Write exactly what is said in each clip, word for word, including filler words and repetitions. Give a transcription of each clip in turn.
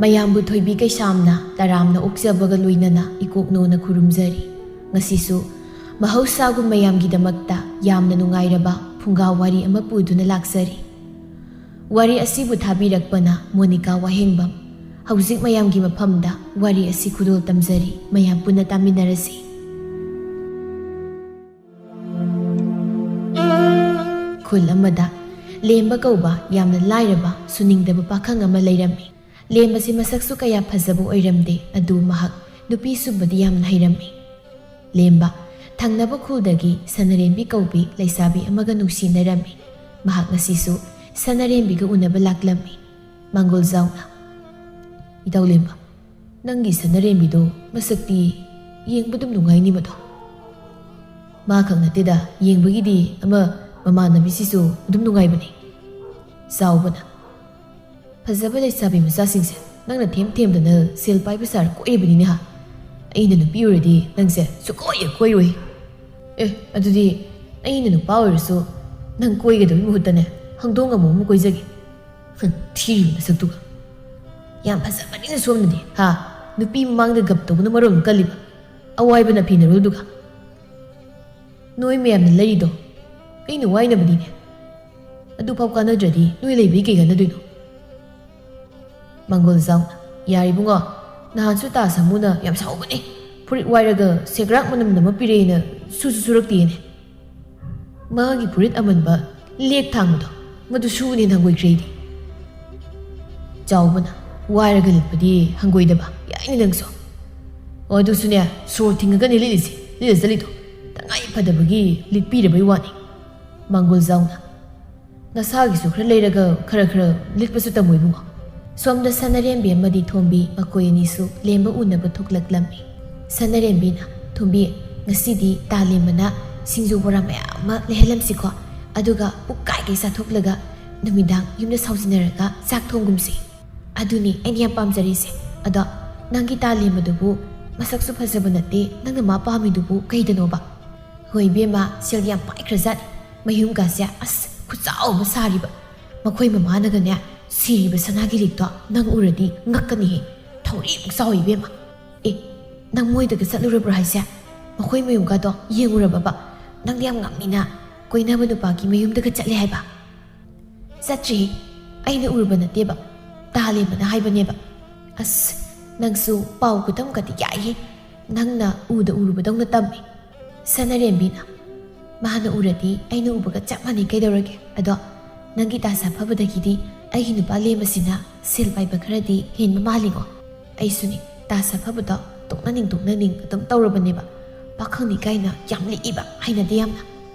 ꯃꯌꯥꯝꯕꯨ ꯊꯣꯏꯕꯤ ꯀꯩꯁꯥꯝꯅ ꯇꯔꯥꯝꯅ ꯑꯣꯛꯆꯕꯒ ꯂꯣꯏꯅꯅ ꯏꯀꯣꯛꯅꯣꯅ ꯈꯨꯔꯨꯝꯖꯔꯤ꯫ ꯉꯁꯤꯁꯨ ꯃꯍꯧꯁꯥꯒꯨꯝ ꯃꯌꯥꯝꯒꯤꯗꯃꯛꯇ ꯌꯥꯝꯅ ꯅꯨꯡꯉꯥꯏꯔꯕ ꯐꯨꯡꯒꯥ ꯋꯥꯔꯤ ꯑꯃ ꯄꯨꯗꯨꯅ ꯂꯥꯛꯆꯔꯤ꯫ ꯋꯥꯔꯤ ꯑꯁꯤꯕꯨ ꯊꯥꯕꯤꯔꯛꯄꯅ ꯃꯣꯅꯤꯀꯥ ꯋꯥꯍꯦꯡꯕꯝ꯫ ꯍꯧꯖꯤꯛ ꯃꯌꯥꯝꯒꯤ ꯃꯐꯝꯗ ꯋꯥꯔꯤ ꯑꯁꯤ ꯈꯨꯗꯣꯜ ꯇꯝꯖꯔꯤ, ꯃꯌꯥꯝ ꯄꯨꯟꯅ ꯇꯥꯃꯤꯟꯅꯔꯁꯤ꯫ ꯈꯨꯜ ꯑꯃꯗ ꯂꯦꯝꯕ ꯀꯧꯕ ꯌꯥꯝꯅ ꯂꯥꯏꯔꯕ, ꯁꯨꯅꯤꯡꯗꯕ ꯄꯥꯈꯪ ꯑꯃ ꯂꯩꯔꯝꯃꯤ꯫ ꯂꯦꯝꯕꯁꯤ ꯃꯁꯛꯁꯨ ꯀꯌꯥ ꯐꯖꯕ ꯑꯣꯏꯔꯝꯗꯦ, ꯑꯗꯨ ꯃꯍꯥꯛ ꯅꯨꯄꯤ ꯁꯨꯝꯕꯗꯤ ꯌꯥꯝꯅ ꯍꯩꯔꯝꯃꯤ꯫ ꯂꯦꯝꯕ ꯊꯪꯅꯕ ꯈꯨꯜꯗꯒꯤ ꯁꯅꯔꯦꯝꯕꯤ ꯀꯧꯕꯤ ꯂꯩꯁꯥꯕꯤ ꯑꯃꯒ ꯅꯨꯡꯁꯤꯅꯔꯝꯃꯤ꯫ ꯃꯍꯥꯛ ꯉꯁꯤꯁꯨ ꯁꯅꯔꯦꯝꯕꯤꯒ ꯎꯅꯕ ꯂꯥꯛꯂꯝꯃꯤ꯫ ꯃꯥꯡꯒꯣꯜꯖꯥꯎꯅ, "ꯏꯇꯥꯎ ꯂꯦꯝꯕ, ꯅꯪꯒꯤ ꯁꯅꯔꯦꯝꯕꯤꯗꯣ ꯃꯁꯛꯇꯤ ꯌꯦꯡꯕ ꯑꯗꯨꯝ ꯅꯨꯡꯉꯥꯏꯅꯤ ꯃꯗꯣ?" "ꯃꯥ ꯈꯛ ꯅꯠꯇꯦꯗ, ꯌꯦꯡꯕꯒꯤꯗꯤ ꯑꯃ ꯃꯃꯥꯟꯅꯕꯤꯁꯤꯁꯨ ꯑꯗꯨꯝ ꯅꯨꯡꯉꯥꯏꯕꯅꯤ꯫" ꯆꯥꯎꯕꯅ, "ꯐꯖꯕ ꯂꯩꯁꯥꯕꯤ ꯃꯆꯥꯁꯤꯡꯁꯦ ꯅꯪꯅ ꯊꯦꯝ ꯊꯦꯝꯗꯅ ꯁꯦꯜ ꯄꯥꯏꯕ ꯁꯥꯔ ꯀꯣꯏꯔꯤꯕꯅꯤꯅꯦ ꯍꯥ? ꯑꯩꯅ ꯅꯨꯄꯤ ꯑꯣꯏꯔꯗꯤ ꯅꯪꯁꯦ ꯁꯨꯛꯀꯣꯏ ꯍꯦꯛ ꯀꯣꯏꯔꯣꯏ꯫ ꯑꯦ, ꯑꯗꯨꯗꯤ ꯑꯩꯅ ꯅꯨꯄꯥ ꯑꯣꯏꯔꯁꯨ ꯅꯪ ꯀꯣꯏꯒꯗꯕꯒꯤ ꯃꯍꯨꯠꯇꯅꯦ, ꯍꯪꯗꯣꯡ ꯑꯃꯨꯛ ꯑꯃꯨꯛ ꯀꯣꯏꯖꯒꯦ꯫ ꯍꯨꯝ, ꯊꯤꯔꯤꯕ ꯅꯁꯛꯇꯨꯒ꯫ ꯌꯥꯝ ꯐꯖꯕꯅꯤꯅ ꯁꯣꯝꯅꯗꯤ ꯍꯥ? ꯅꯨꯄꯤ ꯃꯃꯥꯡꯗ ꯒꯞ ꯇꯧꯕꯅ ꯃꯔꯣꯜ ꯑꯃ ꯀꯜꯂꯤꯕ꯫ ꯑꯋꯥꯏꯕꯅ ꯐꯤ ꯅꯔꯣꯜꯗꯨꯒ꯫ ꯅꯣꯏ ꯃꯌꯥꯝꯅ ꯂꯩꯔꯤꯗꯣ ꯑꯩꯅ ꯋꯥꯏꯅꯕꯅꯤꯅꯦ꯫ ꯑꯗꯨꯐꯥꯎ ꯀꯥꯟꯅꯗ꯭ꯔꯗꯤ ꯅꯣꯏ ꯂꯩꯕꯩ ꯀꯩ ꯀꯥꯟꯅꯗꯣꯏꯅꯣ?" ꯃꯥꯡꯒꯣꯜꯖꯥꯎꯅ, "ꯌꯥꯔꯦ ꯏꯕꯨꯡꯉꯣ, ꯅꯍꯥꯟꯁꯨ ꯇꯥ ꯁꯥꯃꯨꯅ ꯌꯥꯝ ꯁꯥꯎꯕꯅꯦ, ꯐꯨꯔꯤꯠ ꯋꯥꯏꯔꯒ ꯁꯦꯒ꯭ꯔꯥꯛ ꯃꯅꯝ ꯅꯝꯃ ꯄꯤꯔꯛꯑꯦꯅ ꯁꯨꯁꯨ ꯁꯨꯔꯛꯇꯦꯅꯦ꯫ ꯃꯥꯒꯤ ꯐꯨꯔꯤꯠ ꯑꯃꯟꯕ ꯂꯦꯛ ꯊꯥꯡꯕꯗꯣ, ꯃꯗꯨ ꯁꯨꯕꯅ ꯍꯦꯟꯅ ꯍꯪꯒꯣꯏꯈ꯭ꯔꯦ ꯑꯩꯗꯤ꯫" ꯆꯥꯎꯕꯅ, "ꯋꯥꯏꯔꯒ ꯂꯤꯠꯄꯗꯤ ꯍꯪꯒꯣꯏꯗꯕ, ꯌꯥꯏꯅꯦ ꯅꯪꯁꯨ꯫ ꯑꯣ, ꯑꯗꯨꯁꯨꯅꯦ, ꯁꯣꯔ ꯊꯤꯡꯉꯒꯅꯦ ꯂꯤꯠꯂꯤꯁꯦ, ꯂꯤꯠꯂ ꯆꯠꯂꯤꯗꯣ꯫ ꯇꯉꯥꯏ ꯐꯗꯕꯒꯤ ꯂꯤꯠꯄꯤꯔꯕꯩ ꯋꯥꯅꯤ꯫" ꯃꯥꯡꯒꯣꯜꯖꯥꯎꯅ, "ꯅꯁꯥꯒꯤꯁꯨ ꯈꯔ ꯂꯩꯔꯒ ꯈꯔ ꯈꯔ ꯂꯤꯠꯄꯁꯨ ꯇꯝꯃꯨ ꯏꯕꯨꯡꯉꯣ꯫" ꯁꯣꯝꯗ ꯁꯅꯔꯦꯝꯕꯤ ꯑꯃꯗꯤ ꯊꯣꯝꯕꯤ, ꯃꯈꯣꯏ ꯑꯅꯤꯁꯨ ꯂꯦꯝꯕ ꯎꯅꯕ ꯊꯣꯛꯂꯛꯂꯝꯃꯤ꯫ ꯁꯅꯔꯦꯝꯕꯤꯅ, "ꯊꯣꯝꯕꯤ, ꯉꯁꯤꯗꯤ ꯇꯥ ꯂꯦꯝꯕꯅ ꯁꯤꯡꯖꯨ ꯕꯣꯔꯥ ꯃꯌꯥꯝ ꯑꯃ ꯂꯩꯍꯜꯂꯝꯁꯤꯀꯣ, ꯑꯗꯨꯒ ꯄꯨꯛꯀꯥꯏꯒꯩ ꯆꯥꯊꯣꯛꯂꯒ ꯅꯨꯃꯤꯗꯥꯡ ꯌꯨꯝꯗ ꯁꯥꯎꯖꯤꯟꯅꯔꯒ ꯆꯥꯛ ꯊꯣꯡꯒꯨꯝꯁꯤ꯫ ꯑꯗꯨꯅꯤ ꯑꯩꯅ ꯌꯥꯝ ꯄꯥꯝꯖꯔꯤꯁꯦ꯫ ꯑꯗꯣ ꯅꯪꯒꯤ ꯇꯥ ꯂꯦꯝꯕꯗꯨꯕꯨ ꯃꯁꯛꯁꯨ ꯐꯖꯕ ꯅꯠꯇꯦ, ꯅꯪꯅ ꯃꯥ ꯄꯥꯝꯃꯤꯗꯨꯕꯨ ꯀꯩꯗꯅꯣꯕ?" "ꯍꯣꯏ ꯏꯕꯦꯝꯃ, ꯁꯦꯜ ꯌꯥꯝ ꯄꯥꯏꯈ꯭ꯔꯖꯥꯠꯅꯤ꯫ ꯃꯌꯨꯝꯒꯥꯁꯦ ꯑꯁ ꯈꯨꯆꯥꯎ ꯑꯃ ꯁꯥꯔꯤꯕ꯫ ꯃꯈꯣꯏ ꯃꯃꯥꯅꯒꯅꯦ ꯁꯤꯔꯤꯕ ꯁꯅꯥꯒꯤ ꯂꯤꯛꯇꯣ ꯅꯪ ꯎꯔꯗꯤ ꯉꯛꯀꯅꯤꯍꯦ꯫ ꯊꯧꯔꯤꯃꯨꯛ ꯆꯥꯎꯏ ꯏꯕꯦꯝꯃ꯫ ꯑꯦ, ꯅꯪ ꯃꯣꯏꯗꯒ ꯆꯠꯂꯨꯔꯕ꯭ꯔꯣ ꯍꯥꯏꯁꯦ? ꯃꯈꯣꯏ ꯃꯌꯨꯝꯒꯗꯣ ꯌꯦꯡꯉꯨꯔꯕꯕ? ꯅꯪꯗꯤ ꯌꯥꯝ ꯉꯝꯃꯤꯅ꯫ ꯀꯣꯏꯅꯕ ꯅꯨꯄꯥꯒꯤ ꯃꯌꯨꯝꯗꯒ ꯆꯠꯂꯦ ꯍꯥꯏꯕ? ꯆꯠꯇ꯭ꯔꯤ꯫ ꯑꯩꯅ ꯎꯔꯨꯕ ꯅꯠꯇꯦꯕ꯫ ꯇꯥꯂꯦꯝꯕꯅ ꯍꯥꯏꯕꯅꯦꯕ꯫ ꯑꯁ, ꯅꯪꯁꯨ ꯄꯥꯎ ꯈꯨꯇꯝꯒꯗꯤ ꯌꯥꯏꯍꯦ꯫ ꯅꯪꯅ ꯎꯗ ꯎꯔꯨꯕꯗꯧꯅ ꯇꯝꯃꯤ꯫ ꯁꯅꯔꯦꯝꯕꯤꯅ, ꯃꯥꯅ ꯎꯔꯗꯤ ꯑꯩꯅ ꯎꯕꯒ ꯆꯞ ꯃꯥꯟꯅꯩ ꯀꯩꯗꯧꯔꯒꯦ? ꯑꯗꯣ ꯅꯪꯒꯤ ꯇꯥ ꯁꯥꯐꯕꯗꯒꯤꯗꯤ ꯑꯩꯒꯤ ꯅꯨꯄꯥ ꯂꯦꯝꯕꯁꯤꯅ ꯁꯦꯜ ꯄꯥꯏꯕ ꯈꯔꯗꯤ ꯍꯦꯟꯕ ꯃꯥꯜꯂꯤꯉꯣ꯫ ꯑꯩꯁꯨꯅꯤ, ꯇꯥ ꯁꯥꯐꯕꯗꯣ ꯇꯣꯛꯅꯅꯤꯡ ꯇꯣꯛꯅꯅꯤꯡ ꯑꯗꯨꯝ ꯇꯧꯔꯕꯅꯦꯕ꯫ ꯄꯥꯈꯪꯅꯤ ꯀꯥꯏꯅ ꯌꯥꯝ ꯂꯤꯛꯏꯕ, ꯍꯩꯅꯗꯦ ꯌꯥꯝꯅ꯫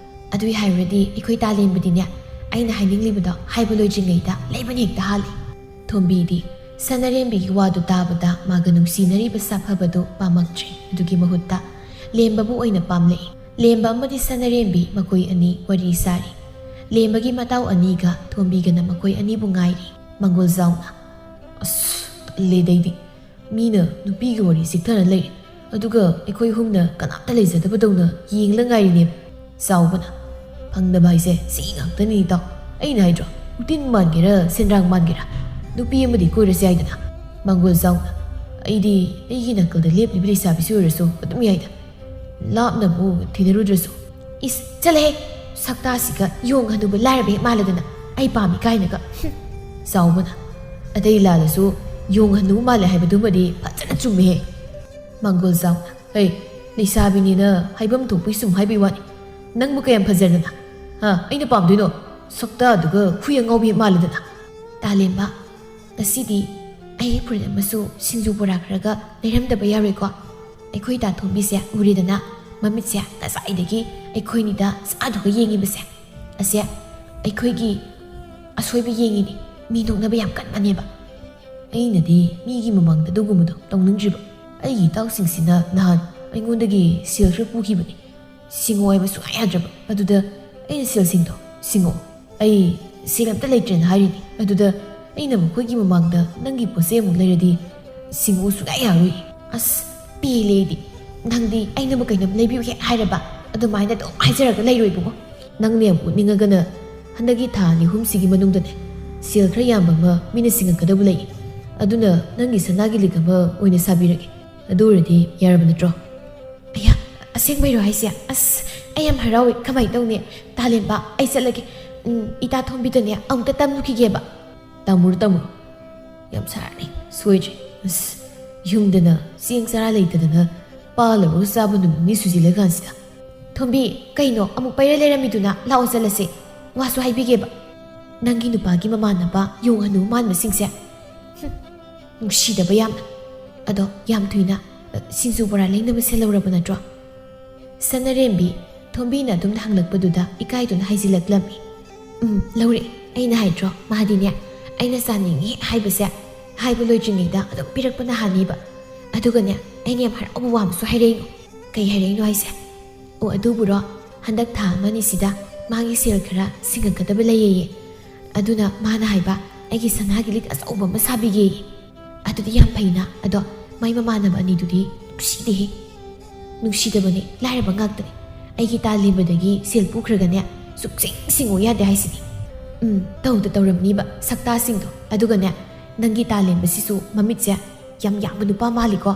ꯑꯗꯨꯏ ꯍꯥꯏꯔꯨꯔꯗꯤ ꯑꯩꯈꯣꯏ ꯇꯥꯂꯦꯝꯕꯗꯤꯅꯦ, ꯑꯩꯅ ꯍꯥꯏꯅꯤꯡꯂꯤꯕꯗꯣ ꯍꯥꯏꯕ ꯂꯣꯏꯗ꯭ꯔꯤꯉꯩꯗ ꯂꯩꯕꯅ ꯍꯦꯛꯇ ꯍꯥꯜꯂꯤ꯫ ꯊꯣꯝꯕꯤꯗꯤ ꯁꯅꯔꯦꯝꯕꯤꯒꯤ ꯋꯥꯗꯨ ꯇꯥꯕꯗ ꯃꯥꯒ ꯅꯨꯡꯁꯤꯅꯔꯤꯕ ꯁꯥꯐꯕꯗꯨ ꯄꯥꯝꯃꯛꯇ꯭ꯔꯦ꯫ ꯑꯗꯨꯒꯤ ꯃꯍꯨꯠꯇ ꯂꯦꯝꯕꯕꯨ ꯑꯣꯏꯅ ꯄꯥꯝꯂꯛꯏ꯫ ꯂꯦꯝꯕ ꯑꯃꯗꯤ ꯁꯅꯔꯦꯝꯕꯤ ꯃꯈꯣꯏ ꯑꯅꯤ ꯋꯥꯔꯤ ꯁꯥꯔꯤ꯫ ꯂꯦꯝꯕꯒꯤ ꯃꯇꯥꯎ ꯑꯅꯤꯒ ꯊꯣꯝꯕꯤꯒꯅ ꯃꯈꯣꯏ ꯑꯅꯤꯕꯨ ꯉꯥꯏꯔꯤ꯫ ꯃꯪꯒꯣꯜꯖꯥꯎꯅ, "ꯑꯁ, ꯇꯜꯂꯦꯗ ꯑꯩꯗꯤ꯫ ꯃꯤꯅ ꯅꯨꯄꯤꯒꯤ ꯋꯥꯔꯤ ꯆꯤꯛꯊꯅ ꯂꯩꯔꯦ, ꯑꯗꯨꯒ ꯑꯩꯈꯣꯏ ꯑꯍꯨꯝꯅ ꯀꯅꯥꯝꯇ ꯂꯩꯖꯗꯕꯗꯧꯅ ꯌꯦꯡꯂ ꯉꯥꯏꯔꯤꯅꯦꯕ꯫" ꯆꯥꯎꯕꯅ, "ꯐꯪꯗꯕ ꯍꯥꯏꯁꯦ ꯁꯤ ꯉꯥꯛꯇꯅꯤ ꯏꯇꯥꯎ꯫ ꯑꯩꯅ ꯍꯥꯏꯗ꯭ꯔꯣ, ꯎꯇꯤꯟ ꯃꯥꯟꯒꯦꯔꯥ ꯁꯦꯟꯗ꯭ꯔꯥꯡ ꯃꯥꯟꯒꯦꯔꯥ, ꯅꯨꯄꯤ ꯑꯃꯗꯤ ꯀꯣꯏꯔꯁꯦ ꯍꯥꯏꯗꯅ꯫" ꯃꯪꯒꯣꯜꯖꯥꯎꯅ, "ꯑꯩꯗꯤ ꯑꯩꯒꯤ ꯅꯥꯀꯜꯗ ꯂꯦꯞꯂꯤꯕ ꯂꯩꯁꯥꯕꯤꯁꯤ ꯑꯣꯏꯔꯁꯨ ꯑꯗꯨꯝ ꯌꯥꯏꯗ, ꯂꯥꯞꯅꯕꯨ ꯊꯤꯅꯔꯨꯗ꯭ꯔꯁꯨ꯫" "ꯏꯁ, ꯆꯠꯂꯍꯦ! ꯁꯛꯇꯥꯁꯤꯒ ꯌꯣꯡ ꯍꯅꯨꯕ ꯂꯥꯏꯔꯕ ꯍꯦꯛ ꯃꯥꯜꯂꯗꯅ, ꯑꯩ ꯄꯥꯝꯃꯤ ꯀꯥꯏꯅꯒ꯫ ꯍꯨꯝ!" ꯆꯥꯎꯕꯅ, "ꯑꯇꯩ ꯂꯥꯜꯂꯁꯨ ꯌꯣꯡ ꯍꯅꯨ ꯃꯥꯜꯂꯦ ꯍꯥꯏꯕꯗꯨꯃꯗꯤ ꯐꯖꯅ ꯆꯨꯝꯃꯦꯍꯦ꯫" ꯃꯪꯒꯣꯜꯖꯥꯎꯅ, "ꯍꯩ, ꯂꯩꯁꯥꯕꯤꯅꯤꯅ ꯍꯥꯏꯐꯝ ꯊꯣꯛꯄꯩ ꯁꯨꯝ ꯍꯥꯏꯕꯩ ꯋꯥꯅꯤ꯫ ꯅꯪꯕꯨ ꯀꯌꯥꯝ ꯐꯖꯗꯅ, ꯍꯥ, ꯑꯩꯅ ꯄꯥꯝꯗꯣꯏꯅꯣ? ꯁꯛꯇꯥꯗꯨꯒ ꯍꯨꯏ ꯑꯉꯥꯎꯕꯤ ꯍꯦꯛ ꯃꯥꯜꯂꯗꯅ꯫" ꯇꯥꯂꯦꯝꯕ, "ꯉꯁꯤꯗꯤ ꯑꯩꯒꯤ ꯐꯨꯔꯤꯠ ꯑꯃꯁꯨ ꯁꯤꯡꯖꯨ ꯕꯣꯔꯥ ꯈꯔꯒ ꯂꯩꯔꯝꯗꯕ ꯌꯥꯔꯣꯏꯀꯣ? ꯑꯩꯈꯣꯏ ꯇꯥ ꯊꯣꯝꯕꯤꯁꯦ ꯎꯔꯦꯗꯅ, ꯃꯃꯤꯠꯁꯦ ꯉꯁꯥꯏꯗꯒꯤ ꯑꯩꯈꯣꯏꯅꯤꯗ ꯆꯥꯗꯨꯒ ꯌꯦꯡꯉꯤꯕꯁꯦ꯫ ꯑꯁꯦ ꯑꯩꯈꯣꯏꯒꯤ ꯑꯁꯣꯏꯕ ꯌꯦꯡꯉꯤꯅꯤ, ꯃꯤ ꯅꯣꯛꯅꯕ ꯌꯥꯝ ꯀꯟꯕꯅꯦꯕ꯫ ꯑꯩꯅꯗꯤ ꯃꯤꯒꯤ ꯃꯃꯥꯡꯗ ꯑꯗꯨꯒꯨꯝꯕꯗꯣ ꯇꯧꯅꯤꯡꯗ꯭ꯔꯤꯕ꯫ ꯑꯩꯒꯤ ꯏꯇꯥꯎꯁꯤꯡꯁꯤꯅ ꯅꯍꯥꯟ ꯑꯩꯉꯣꯟꯗꯒꯤ ꯁꯦꯜ ꯈꯔ ꯄꯨꯈꯤꯕꯅꯤ, ꯁꯤꯡꯉꯣ ꯍꯥꯏꯕ ꯁꯨꯡꯌꯥ ꯌꯥꯗ꯭ꯔꯕ꯫ ꯑꯗꯨꯗ ꯑꯩꯅ ꯁꯦꯜꯁꯤꯡꯗꯣ ꯁꯤꯡꯉꯣ, ꯑꯩ ꯁꯦꯜ ꯑꯝꯇ ꯂꯩꯇ꯭ꯔꯦꯅ ꯍꯥꯏꯔꯤꯅꯤ꯫ ꯑꯗꯨꯗ ꯑꯩꯅ ꯃꯈꯣꯏꯒꯤ ꯃꯃꯥꯡꯗ ꯅꯪꯒꯤ ꯄꯣꯠꯆꯩ ꯑꯃꯨꯛ ꯂꯩꯔꯗꯤ ꯁꯤꯡꯉꯨ ꯁꯨꯡꯌꯥ ꯌꯥꯔꯣꯏ꯫" "ꯑꯁ, ꯄꯦꯜꯂꯦ ꯑꯩꯗꯤ꯫ ꯅꯪꯗꯤ ꯑꯩꯅꯕꯨ ꯀꯩꯅꯣꯝ ꯂꯩꯕꯤꯌꯨ ꯍꯦꯛ ꯍꯥꯏꯔꯕ ꯑꯗꯨꯃꯥꯏꯅ ꯑꯗꯨꯝ ꯍꯥꯏꯖꯔꯒ ꯂꯩꯔꯣꯏꯕꯀꯣ꯫ ꯅꯪꯅ ꯌꯥꯝ ꯎꯠꯅꯤꯡꯉꯒꯅ ꯍꯟꯗꯛꯀꯤ ꯊꯥ ꯑꯅꯤ ꯑꯍꯨꯝꯁꯤꯒꯤ ꯃꯅꯨꯡꯗꯅꯦ, "ꯁꯦꯜ ꯈꯔ ꯌꯥꯝꯕ ꯑꯃ ꯃꯤꯅ ꯁꯤꯡꯉꯛꯀꯗꯕ ꯂꯩ, ꯑꯗꯨꯅ ꯅꯪꯒꯤ ꯁꯅꯥꯒꯤ ꯂꯤꯛ ꯑꯃ ꯑꯣꯏꯅ ꯁꯥꯕꯤꯔꯒꯦ꯫ ꯑꯗꯨ ꯑꯣꯏꯔꯗꯤ ꯌꯥꯔꯕ ꯅꯠꯇ꯭ꯔꯣ?" "ꯑꯌꯥ, ꯑꯁꯦꯡꯕꯩꯔꯣ ꯍꯥꯏꯁꯦ? ꯑꯁ, ꯑꯩ ꯌꯥꯝ ꯍꯔꯥꯎꯋꯦ꯫ ꯀꯃꯥꯏꯅ ꯇꯧꯅꯤ? ꯇꯥꯂꯦꯟꯕ, ꯑꯩ ꯆꯠꯂꯒꯦ꯫ ꯎꯝ, ꯏꯇꯥ ꯊꯣꯝꯕꯤꯗꯅꯦ ꯑꯃꯨꯛꯇ ꯇꯝꯂꯨꯈꯤꯒꯦꯕ꯫" "ꯇꯝꯃꯨꯔꯣ, ꯇꯝꯃꯨꯔꯣ꯫ ꯌꯥꯝ ꯁꯥꯔꯅꯤ, ꯁꯣꯏꯗ꯭ꯔꯦ꯫ ꯑꯁ, ꯌꯨꯝꯗꯅ ꯆꯦꯡ ꯆꯔꯥ ꯂꯩꯇꯗꯅ ꯄꯥ ꯂꯧꯔꯒ ꯆꯥꯕ ꯅꯨꯃꯤꯠꯅꯤ ꯁꯨꯖꯤꯜꯂꯀꯥꯟꯁꯤꯗ꯫" "ꯊꯣꯝꯕꯤ, ꯀꯩꯅꯣ ꯑꯃꯨꯛ ꯄꯩꯔ ꯂꯩꯔꯝꯃꯤꯗꯨꯅ? ꯂꯥꯛꯑꯣ ꯆꯠꯂꯁꯦ, ꯋꯥꯁꯨ ꯍꯥꯏꯕꯤꯒꯦꯕ꯫ ꯅꯪꯒꯤ ꯅꯨꯄꯥꯒꯤ ꯃꯃꯥꯟꯅꯕ ꯌꯣꯡ ꯍꯅꯨ ꯃꯥꯟꯕꯁꯤꯡꯁꯦ꯫ ꯍꯨꯝ, ꯅꯨꯡꯁꯤꯗꯕ ꯌꯥꯝꯅ꯫ ꯑꯗꯣ ꯌꯥꯝ ꯊꯨꯏꯅ, ꯑ, ꯁꯤꯡꯖꯨ ꯕꯣꯔꯥ ꯂꯩꯅꯕ ꯁꯦꯜ ꯂꯧꯔꯕ ꯅꯠꯇ꯭ꯔꯣ?" ꯁꯅꯔꯦꯝꯕꯤ ꯊꯣꯝꯕꯤꯅ ꯑꯗꯨꯝ ꯍꯪꯂꯛꯄꯗꯨꯗ ꯏꯀꯥꯏꯗꯨꯅ ꯍꯥꯏꯖꯤꯜꯂꯛꯂꯝꯃꯤ꯫ "ꯎꯝ, ꯂꯧꯔꯛꯑꯦ꯫ ꯑꯩꯅ ꯍꯥꯏꯗ꯭ꯔꯣ, ꯃꯥꯗꯤꯅꯦ, ꯑꯩꯅ ꯆꯥꯅꯤꯡꯉꯤ ꯍꯥꯏꯕꯁꯦ ꯍꯥꯏꯕ ꯂꯣꯏꯗ꯭ꯔꯤꯉꯩꯗ ꯑꯗꯨꯝ ꯄꯤꯔꯛꯄꯅ ꯍꯥꯟꯅꯤꯕ꯫ ꯑꯗꯨꯒꯅꯦ, ꯑꯩꯅ ꯌꯥꯝ ꯍꯔꯥꯎꯕ ꯋꯥ ꯑꯃꯁꯨ ꯍꯥꯏꯔꯛꯏꯉꯣ꯫" "ꯀꯩ ꯍꯥꯏꯔꯛꯏꯅꯣ ꯍꯥꯏꯁꯦ?" "ꯑꯣ, ꯑꯗꯨꯕꯨꯔꯣ, ꯍꯟꯗꯛ ꯊꯥ ꯑꯃ ꯑꯅꯤꯁꯤꯗ ꯃꯥꯒꯤ ꯁꯦꯜ ꯈꯔ ꯁꯤꯡꯉꯛꯀꯗꯕ ꯂꯩꯌꯦꯌꯦ꯫ ꯑꯗꯨꯅ ꯃꯥꯅ ꯍꯥꯏꯕ ꯑꯩꯒꯤ ꯁꯅꯥꯒꯤ ꯂꯤꯛ ꯑꯆꯧꯕ ꯑꯃ ꯁꯥꯕꯤꯒꯦꯌꯦ꯫ ꯑꯗꯨꯗꯤ ꯌꯥꯝ ꯐꯩꯅ꯫ ꯑꯗꯣ ꯃꯥꯏ ꯃꯃꯥꯟꯅꯕ ꯑꯅꯤꯗꯨꯗꯤ ꯅꯨꯡꯁꯤꯗꯦꯍꯦ꯫ ꯅꯨꯡꯁꯤꯗꯕꯅꯦ, ꯂꯥꯏꯔꯕ ꯉꯥꯛꯇꯅꯦ꯫ ꯑꯩꯒꯤ ꯇꯥꯂꯦꯟꯕꯗꯒꯤ ꯁꯦꯜ ꯄꯨꯈ꯭ꯔꯒꯅꯦ, ꯁꯨꯛꯁꯤꯡ ꯁꯤꯡꯉꯨ ꯌꯥꯗꯦ ꯍꯥꯏꯁꯤꯅꯤ꯫ ꯎꯝ, ꯇꯧꯗ ꯇꯧꯔꯝꯅꯤꯕ ꯁꯛꯇꯥꯁꯤꯡꯗꯣ꯫ ꯑꯗꯨꯒꯅꯦ, ꯅꯪꯒꯤ ꯇꯥꯂꯦꯟꯕꯁꯤꯁꯨ ꯃꯃꯤꯠꯁꯦ ꯌꯥꯝ ꯌꯥꯝꯕ ꯅꯨꯄꯥ ꯃꯥꯜꯂꯤꯀꯣ꯫"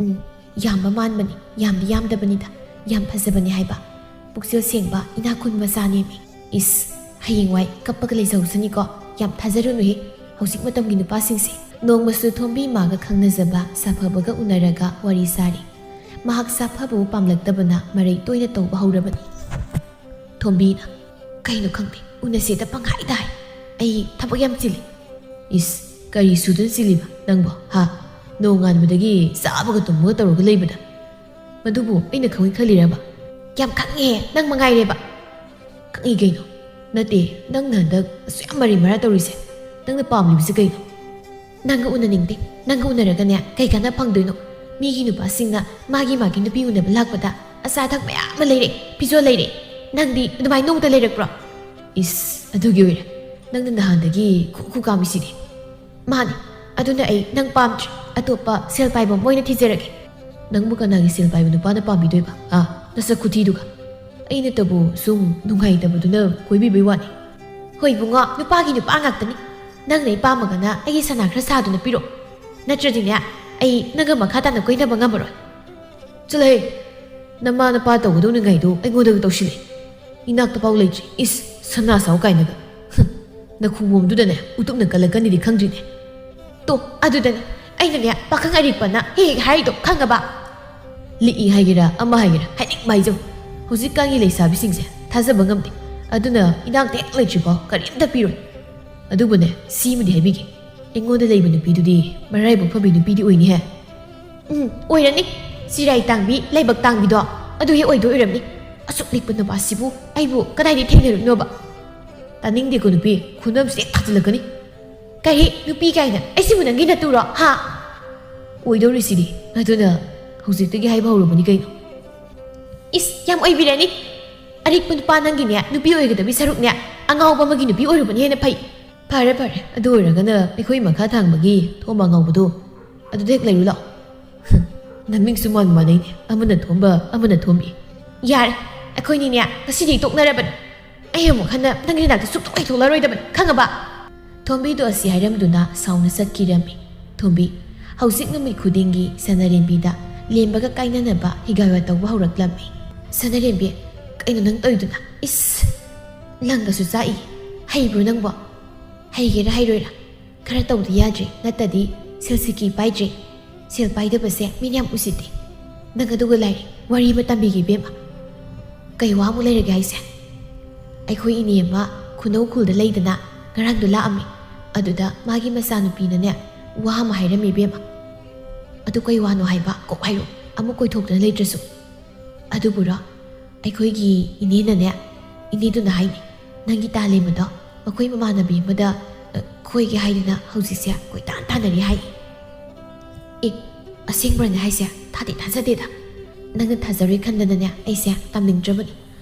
"ꯎꯝ, ꯌꯥꯝꯕ ꯃꯥꯟꯕꯅꯤ, ꯌꯥꯝꯗꯤ ꯌꯥꯝꯗꯕꯅꯤꯗ꯫ ꯌꯥꯝ ꯐꯖꯕꯅꯤ ꯍꯥꯏꯕ꯫ ꯄꯨꯛꯆꯦꯜ ꯁꯦꯡꯕ, ꯏꯅꯥꯛ ꯈꯨꯟꯕ ꯃꯆꯥꯅꯦꯃꯤ꯫" "ꯏꯁ, ꯍꯌꯦꯡꯋꯥꯏ ꯀꯞꯄꯒ ꯂꯩꯖꯍꯧꯁꯅꯤꯀꯣ꯫ ꯌꯥꯝ ꯊꯥꯖꯔꯨꯅꯨꯍꯦ, ꯍꯧꯖꯤꯛ ꯃꯇꯝꯒꯤ ꯅꯨꯄꯥꯁꯤꯡꯁꯦ꯫" ꯅꯣꯡꯃꯁꯨ ꯊꯣꯝꯕꯤ ꯃꯥꯒ ꯈꯪꯅꯖꯕ ꯁꯥꯐꯕꯒ ꯎꯅꯔꯒ ꯋꯥꯔꯤ ꯁꯥꯔꯤ꯫ ꯃꯍꯥꯛ ꯁꯥꯐꯕꯕꯨ ꯄꯥꯝꯂꯛꯇꯕꯅ ꯃꯔꯩ ꯇꯣꯏꯅ ꯇꯧꯕ ꯍꯧꯔꯕꯅꯤ꯫ ꯊꯣꯝꯕꯤꯅ, "ꯀꯩꯅꯣ ꯈꯪꯗꯦ, ꯎꯅꯁꯦꯗ ꯄꯪꯍꯥꯏꯗ ꯍꯥꯏ꯫ ꯑꯩ ꯊꯕꯛ ꯌꯥꯝ ꯆꯤꯜꯂꯤ꯫" "ꯏꯁ, ꯀꯔꯤ ꯁꯨꯗꯨꯅ ꯆꯤꯜꯂꯤꯕ ꯅꯪꯕꯣ, ꯍꯥ? ꯅꯣꯡꯉꯥꯟꯕꯗꯒꯤ ꯆꯥꯕꯒ ꯇꯨꯝꯕꯒ ꯇꯧꯔꯒ ꯂꯩꯕꯗ꯫ ꯃꯗꯨꯕꯨ ꯑꯩꯅ ꯈꯪꯉꯤ ꯈꯜꯂꯤꯔꯕ?" "ꯌꯥꯝ ꯈꯪꯉꯦ, ꯅꯪ ꯃꯉꯥꯏꯔꯦꯕ꯫" "ꯈꯪꯉꯤ ꯀꯩꯅꯣ? ꯅꯠꯇꯦ, ꯅꯪꯅ ꯍꯟꯗꯛ ꯑꯁꯨꯛ ꯌꯥꯝ ꯃꯔꯩ ꯃꯔꯥ ꯇꯧꯔꯤꯁꯦ, ꯅꯪꯅ ꯄꯥꯝꯂꯤꯕꯁꯦ ꯀꯩꯅꯣ?" "ꯅꯪꯒ ꯎꯅꯅꯤꯡꯗꯦ꯫ ꯅꯪꯒ ꯎꯅꯔꯒꯅꯦ, ꯀꯩ ꯀꯥꯟꯅ ꯐꯪꯗꯣꯏꯅꯣ? ꯃꯤꯒꯤ ꯅꯨꯄꯥꯁꯤꯡꯅ ꯃꯥꯒꯤ ꯃꯥꯒꯤ ꯅꯨꯄꯤ ꯎꯅꯕ ꯂꯥꯛꯄꯗ ꯑꯆꯥ ꯑꯊꯛ ꯃꯌꯥꯝ ꯑꯃ ꯂꯩꯔꯛꯑꯦ, ꯐꯤꯖꯣꯜ ꯂꯩꯔꯛꯑꯦ꯫ ꯅꯪꯗꯤ ꯑꯗꯨꯃꯥꯏꯅ ꯅꯣꯡꯃꯇ ꯂꯩꯔꯛꯄ꯭ꯔꯣ?" "ꯏꯁ, ꯑꯗꯨꯒꯤ ꯑꯣꯏꯔꯦ ꯅꯪꯅ ꯅꯍꯥꯟꯗꯒꯤ ꯈꯨ ꯈꯨ ꯀꯥꯝꯃꯤꯁꯤꯗꯤ?" "ꯃꯥꯅꯤ, ꯑꯗꯨꯅ ꯑꯩ ꯅꯪ ꯄꯥꯝꯗ꯭ꯔꯦ, ꯑꯇꯣꯞꯄ ꯁꯦꯜ ꯄꯥꯏꯕ ꯑꯃ ꯑꯣꯏꯅ ꯊꯤꯖꯔꯒꯦ꯫" "ꯅꯪꯕꯨ ꯀꯅꯥꯒꯤ ꯁꯦꯜ ꯄꯥꯏꯕ ꯅꯨꯄꯥꯅ ꯄꯥꯝꯕꯤꯗꯣꯏꯕ? ꯑꯥ, ꯅꯁꯛ ꯈꯨꯊꯤꯗꯨꯒ?" "ꯑꯩꯅꯇꯕꯨ ꯁꯨꯝ ꯅꯨꯡꯉꯥꯏꯇꯕꯗꯨꯅ ꯀꯣꯏꯕꯤꯕꯩ ꯋꯥꯅꯤ꯫" ꯍꯣꯏ ꯏꯕꯨꯡꯉꯣ, ꯅꯨꯄꯥꯒꯤ ꯅꯨꯄꯥ ꯉꯥꯛꯇꯅꯤ꯫ ꯅꯪꯅ ꯑꯩ ꯄꯥꯝꯃꯒꯅ ꯑꯩꯒꯤ ꯁꯅꯥ ꯈꯔ ꯁꯥꯗꯨꯅ ꯄꯤꯔꯛꯑꯣ, ꯅꯠꯇ꯭ꯔꯗꯤꯅꯦ, ꯑꯩ ꯅꯪꯒ ꯃꯈꯥ ꯇꯥꯅ ꯀꯣꯏꯅꯕ ꯉꯝꯃꯔꯣꯏ꯫ ꯆꯠꯂꯣꯍꯦ, ꯅꯃꯥ ꯅꯄꯥ ꯇꯧꯒꯗꯧꯅꯤꯉꯥꯏꯗꯣ ꯑꯩꯉꯣꯟꯗꯒ ꯇꯧꯁꯤꯜꯂꯦ꯫ ꯏꯅꯥꯛꯇ ꯄꯥꯎ ꯂꯩꯇ꯭ꯔꯤ, ꯏꯁ, ꯁꯅꯥ ꯁꯥꯎ ꯀꯥꯏꯅꯒ꯫ ꯍꯨꯝ, ꯅꯈꯨꯕꯣꯝꯗꯨꯗꯅꯦ ꯎꯇꯨꯞꯅ ꯀꯜꯂꯛꯀꯅꯤꯗꯤ ꯈꯪꯗ꯭ꯔꯤꯅꯦ꯫ ꯇꯣ, ꯑꯗꯨꯗꯅꯦ ꯑꯩꯅꯅꯦ ꯄꯥꯈꯪ ꯑꯔꯤꯛꯄꯅ ꯍꯦꯛ ꯍꯦꯛ ꯍꯥꯏꯔꯤꯗꯣ, ꯈꯪꯉꯕ? ꯂꯤꯛꯏ ꯍꯥꯏꯒꯦꯔꯥ ꯑꯃ ꯍꯥꯏꯒꯦꯔꯥ, ꯍꯥꯏꯅꯤꯡꯕ ꯍꯥꯏꯖꯧ꯫ ꯍꯧꯖꯤꯛꯀꯥꯟꯒꯤ ꯂꯩꯁꯥꯕꯤꯁꯤꯡꯁꯦ ꯊꯥꯖꯕ ꯉꯝꯗꯦ꯫ ꯑꯗꯨꯅ ꯏꯅꯥꯛꯇ ꯍꯦꯛ ꯂꯩꯇ꯭ꯔꯤꯐꯥꯎ ꯀꯔꯤꯝꯇ ꯄꯤꯔꯣꯏ꯫ ꯑꯗꯨꯕꯨꯅꯦ, ꯁꯤꯃꯗꯤ ꯍꯥꯏꯕꯤꯒꯦ, ꯑꯩꯉꯣꯟꯗ ꯂꯩꯕ ꯅꯨꯄꯤꯗꯨꯗꯤ ꯃꯔꯥꯏꯕꯛ ꯐꯕꯤ ꯅꯨꯄꯤꯗꯤ ꯑꯣꯏꯅꯤꯍꯦ꯫ ꯎꯝ, ꯑꯣꯏꯔꯅꯤ꯫ ꯆꯤꯔꯥꯏ ꯇꯥꯡꯕꯤ, ꯂꯥꯏꯕꯛ ꯇꯥꯡꯕꯤꯗꯣ, ꯑꯗꯨ ꯍꯦꯛ ꯑꯣꯏꯗꯣꯏ ꯑꯣꯏꯔꯝꯅꯤ꯫ ꯑꯁꯨꯛ ꯂꯤꯛꯄ ꯅꯨꯄꯥꯁꯤꯕꯨ ꯑꯩꯕꯨ ꯀꯗꯥꯏꯗꯒꯤ ꯊꯦꯡꯅꯔꯨꯏꯅꯣꯕ? ꯇꯥꯅꯤꯡꯗꯦꯀꯣ ꯅꯨꯄꯤ, ꯈꯨꯅꯝꯁꯦ ꯍꯦꯛ ꯊꯥꯖꯤꯜꯂꯛꯀꯅꯤ꯫ ꯀꯔꯤ? ꯅꯨꯄꯤ ꯀꯥꯏꯅ? ꯑꯩꯁꯤꯕꯨ ꯅꯪꯒꯤ ꯅꯇꯨꯔꯣ? ꯍꯥ? ꯑꯣꯏꯗꯧꯔꯤꯁꯤꯗꯤ꯫ ꯑꯗꯨꯅ ꯍꯧꯖꯤꯛꯇꯒꯤ ꯍꯥꯏꯕ ꯍꯧꯔꯕꯅꯤ ꯀꯩꯅꯣ꯫ ꯏꯁ, ꯌꯥꯝ ꯑꯣꯏꯕꯤꯔꯅꯤ꯫ ꯑꯔꯤꯛꯄ ꯅꯨꯄꯥ ꯅꯪꯒꯤꯅꯦ, ꯅꯨꯄꯤ ꯑꯣꯏꯒꯗꯕꯤ ꯁꯔꯨꯛꯅꯦ, ꯑꯉꯥꯎꯕ ꯑꯃꯒꯤ ꯅꯨꯄꯤ ꯑꯣꯏꯔꯨꯕꯅ ꯍꯦꯟꯅ ꯐꯩ꯫ ꯐꯔꯦ, ꯐꯔꯦ, ꯑꯗꯨ ꯑꯣꯏꯔꯒꯅ ꯑꯩꯈꯣꯏ ꯃꯈꯥ ꯊꯥꯡꯕꯒꯤ ꯊꯣꯝꯕ ꯑꯉꯥꯎꯕꯗꯣ, ꯑꯗꯨꯗ ꯍꯦꯛ ꯂꯩꯔꯨ ꯂꯥꯛꯑꯣ꯫ ꯍꯨꯝ, ꯅꯃꯤꯡꯁꯨ ꯃꯥꯟ ꯃꯥꯟꯅꯩꯅꯦ, ꯑꯃꯅ ꯊꯣꯝꯕ, ꯑꯃꯅ ꯊꯣꯝꯕꯤ꯫ ꯌꯥꯔꯦ, ꯑꯩꯈꯣꯏꯅꯤꯅꯦ ꯉꯁꯤꯗꯤ ꯇꯣꯛꯅꯔꯕꯅꯤ꯫ ꯑꯩ ꯑꯃꯨꯛ ꯍꯟꯅ ꯅꯪꯒꯤ ꯅꯥꯛꯇ ꯁꯨꯛꯊꯣꯛ ꯍꯦꯛ ꯊꯣꯛꯂꯛꯑꯔꯣꯏꯗꯕꯅꯤ, ꯈꯪꯉꯕ? ꯊꯣꯝꯕꯤꯗꯣ ꯑꯁꯤ ꯍꯥꯏꯔꯝꯗꯨꯅ ꯁꯥꯎꯅ ꯆꯠꯈꯤꯔꯝꯃꯤ꯫ ꯊꯣꯝꯕꯤ ꯍꯧꯖꯤꯛ ꯅꯨꯃꯤꯠ ꯈꯨꯗꯤꯡꯒꯤ ꯁꯅꯥꯔꯦꯝꯕꯤꯗ ꯂꯦꯝꯕꯒ ꯀꯥꯏꯅꯅꯕ ꯍꯤꯒꯥꯏ ꯋꯥ ꯇꯧꯕ ꯍꯧꯔꯛꯂꯝꯃꯤ꯫ ꯁꯅꯥꯔꯦꯝꯕꯤ, ꯀꯩꯅꯣ ꯅꯪ ꯇꯧꯔꯤꯗꯨꯅ? ꯏꯁ! ꯂꯪꯒꯁꯨ ꯆꯥꯛꯏ, ꯍꯩꯕ꯭ꯔꯣ ꯅꯪꯕꯣ? ꯍꯩꯒꯦꯔꯥ ꯍꯩꯔꯣꯏꯔꯥ, ꯈꯔ ꯇꯧꯗ ꯌꯥꯗ꯭ꯔꯦ, ꯅꯠꯇꯗꯤ ꯁꯦꯜ ꯁꯤꯀꯤ ꯄꯥꯏꯗ꯭ꯔꯦ꯫ ꯁꯦꯜ ꯄꯥꯏꯗꯕꯁꯦ ꯃꯤꯅ ꯌꯥꯝ ꯎꯁꯤꯠꯇꯦ꯫ ꯅꯪ ꯑꯗꯨꯒ ꯂꯥꯏꯔꯤ, ꯋꯥꯔꯤ ꯑꯃ ꯇꯝꯕꯤꯒꯦ ꯏꯕꯦꯝꯃ꯫ ꯀꯩ ꯋꯥ ꯑꯃꯨꯛ ꯂꯩꯔꯒꯦ ꯍꯥꯏꯁꯦ? ꯑꯩꯈꯣꯏ ꯏꯅꯦ ꯑꯃ ꯈꯨꯅꯧ ꯈꯨꯜꯗ ꯂꯩꯗꯅ, ꯉꯔꯥꯡꯗꯣ ꯂꯥꯛꯑꯝꯃꯤ꯫ ꯑꯗꯨꯗ ꯃꯥꯒꯤ ꯃꯆꯥꯅꯨꯄꯤꯅꯅꯦ ꯋꯥ ꯑꯃ ꯍꯥꯏꯔꯝꯃꯤ ꯏꯕꯦꯝꯃ꯫ ꯑꯗꯨ ꯀꯩ ꯋꯥꯅꯣ ꯍꯥꯏꯕ? ꯀꯣꯛ ꯍꯥꯏꯔꯣ, ꯑꯃꯨꯛ ꯀꯣꯏꯊꯣꯛꯇꯅ ꯂꯩꯇ꯭ꯔꯁꯨ꯫ ꯑꯗꯨꯕꯨꯔꯣ, ꯑꯩꯈꯣꯏꯒꯤ ꯏꯅꯦꯅꯅꯦ, ꯏꯅꯦꯗꯨꯅ ꯍꯥꯏꯅꯤ, ꯅꯪꯒꯤ ꯇꯥꯂꯦꯝꯕꯗꯣ ꯃꯈꯣꯏ ꯃꯃꯥꯟꯅꯕꯤ ꯑꯃꯗ, ꯑ, ꯈꯣꯏꯒꯦ ꯍꯥꯏꯗꯅ ꯍꯧꯖꯤꯛꯁꯦ ꯀꯣꯏꯇꯥꯟ ꯇꯥꯟꯅꯔꯤ ꯍꯥꯏ꯫ ꯑꯦ, ꯑꯁꯦꯡꯕ꯭ꯔꯅꯦ ꯍꯥꯏꯁꯦ? ꯊꯥꯗꯤ ꯊꯥꯖꯗꯦꯗ꯫ ꯅꯪꯅ ꯊꯥꯖꯔꯣꯏ ꯈꯟꯗꯅꯅꯦ ꯑꯩꯁꯦ ꯇꯝꯅꯤꯡꯗ꯭ꯔꯕꯅꯤ꯫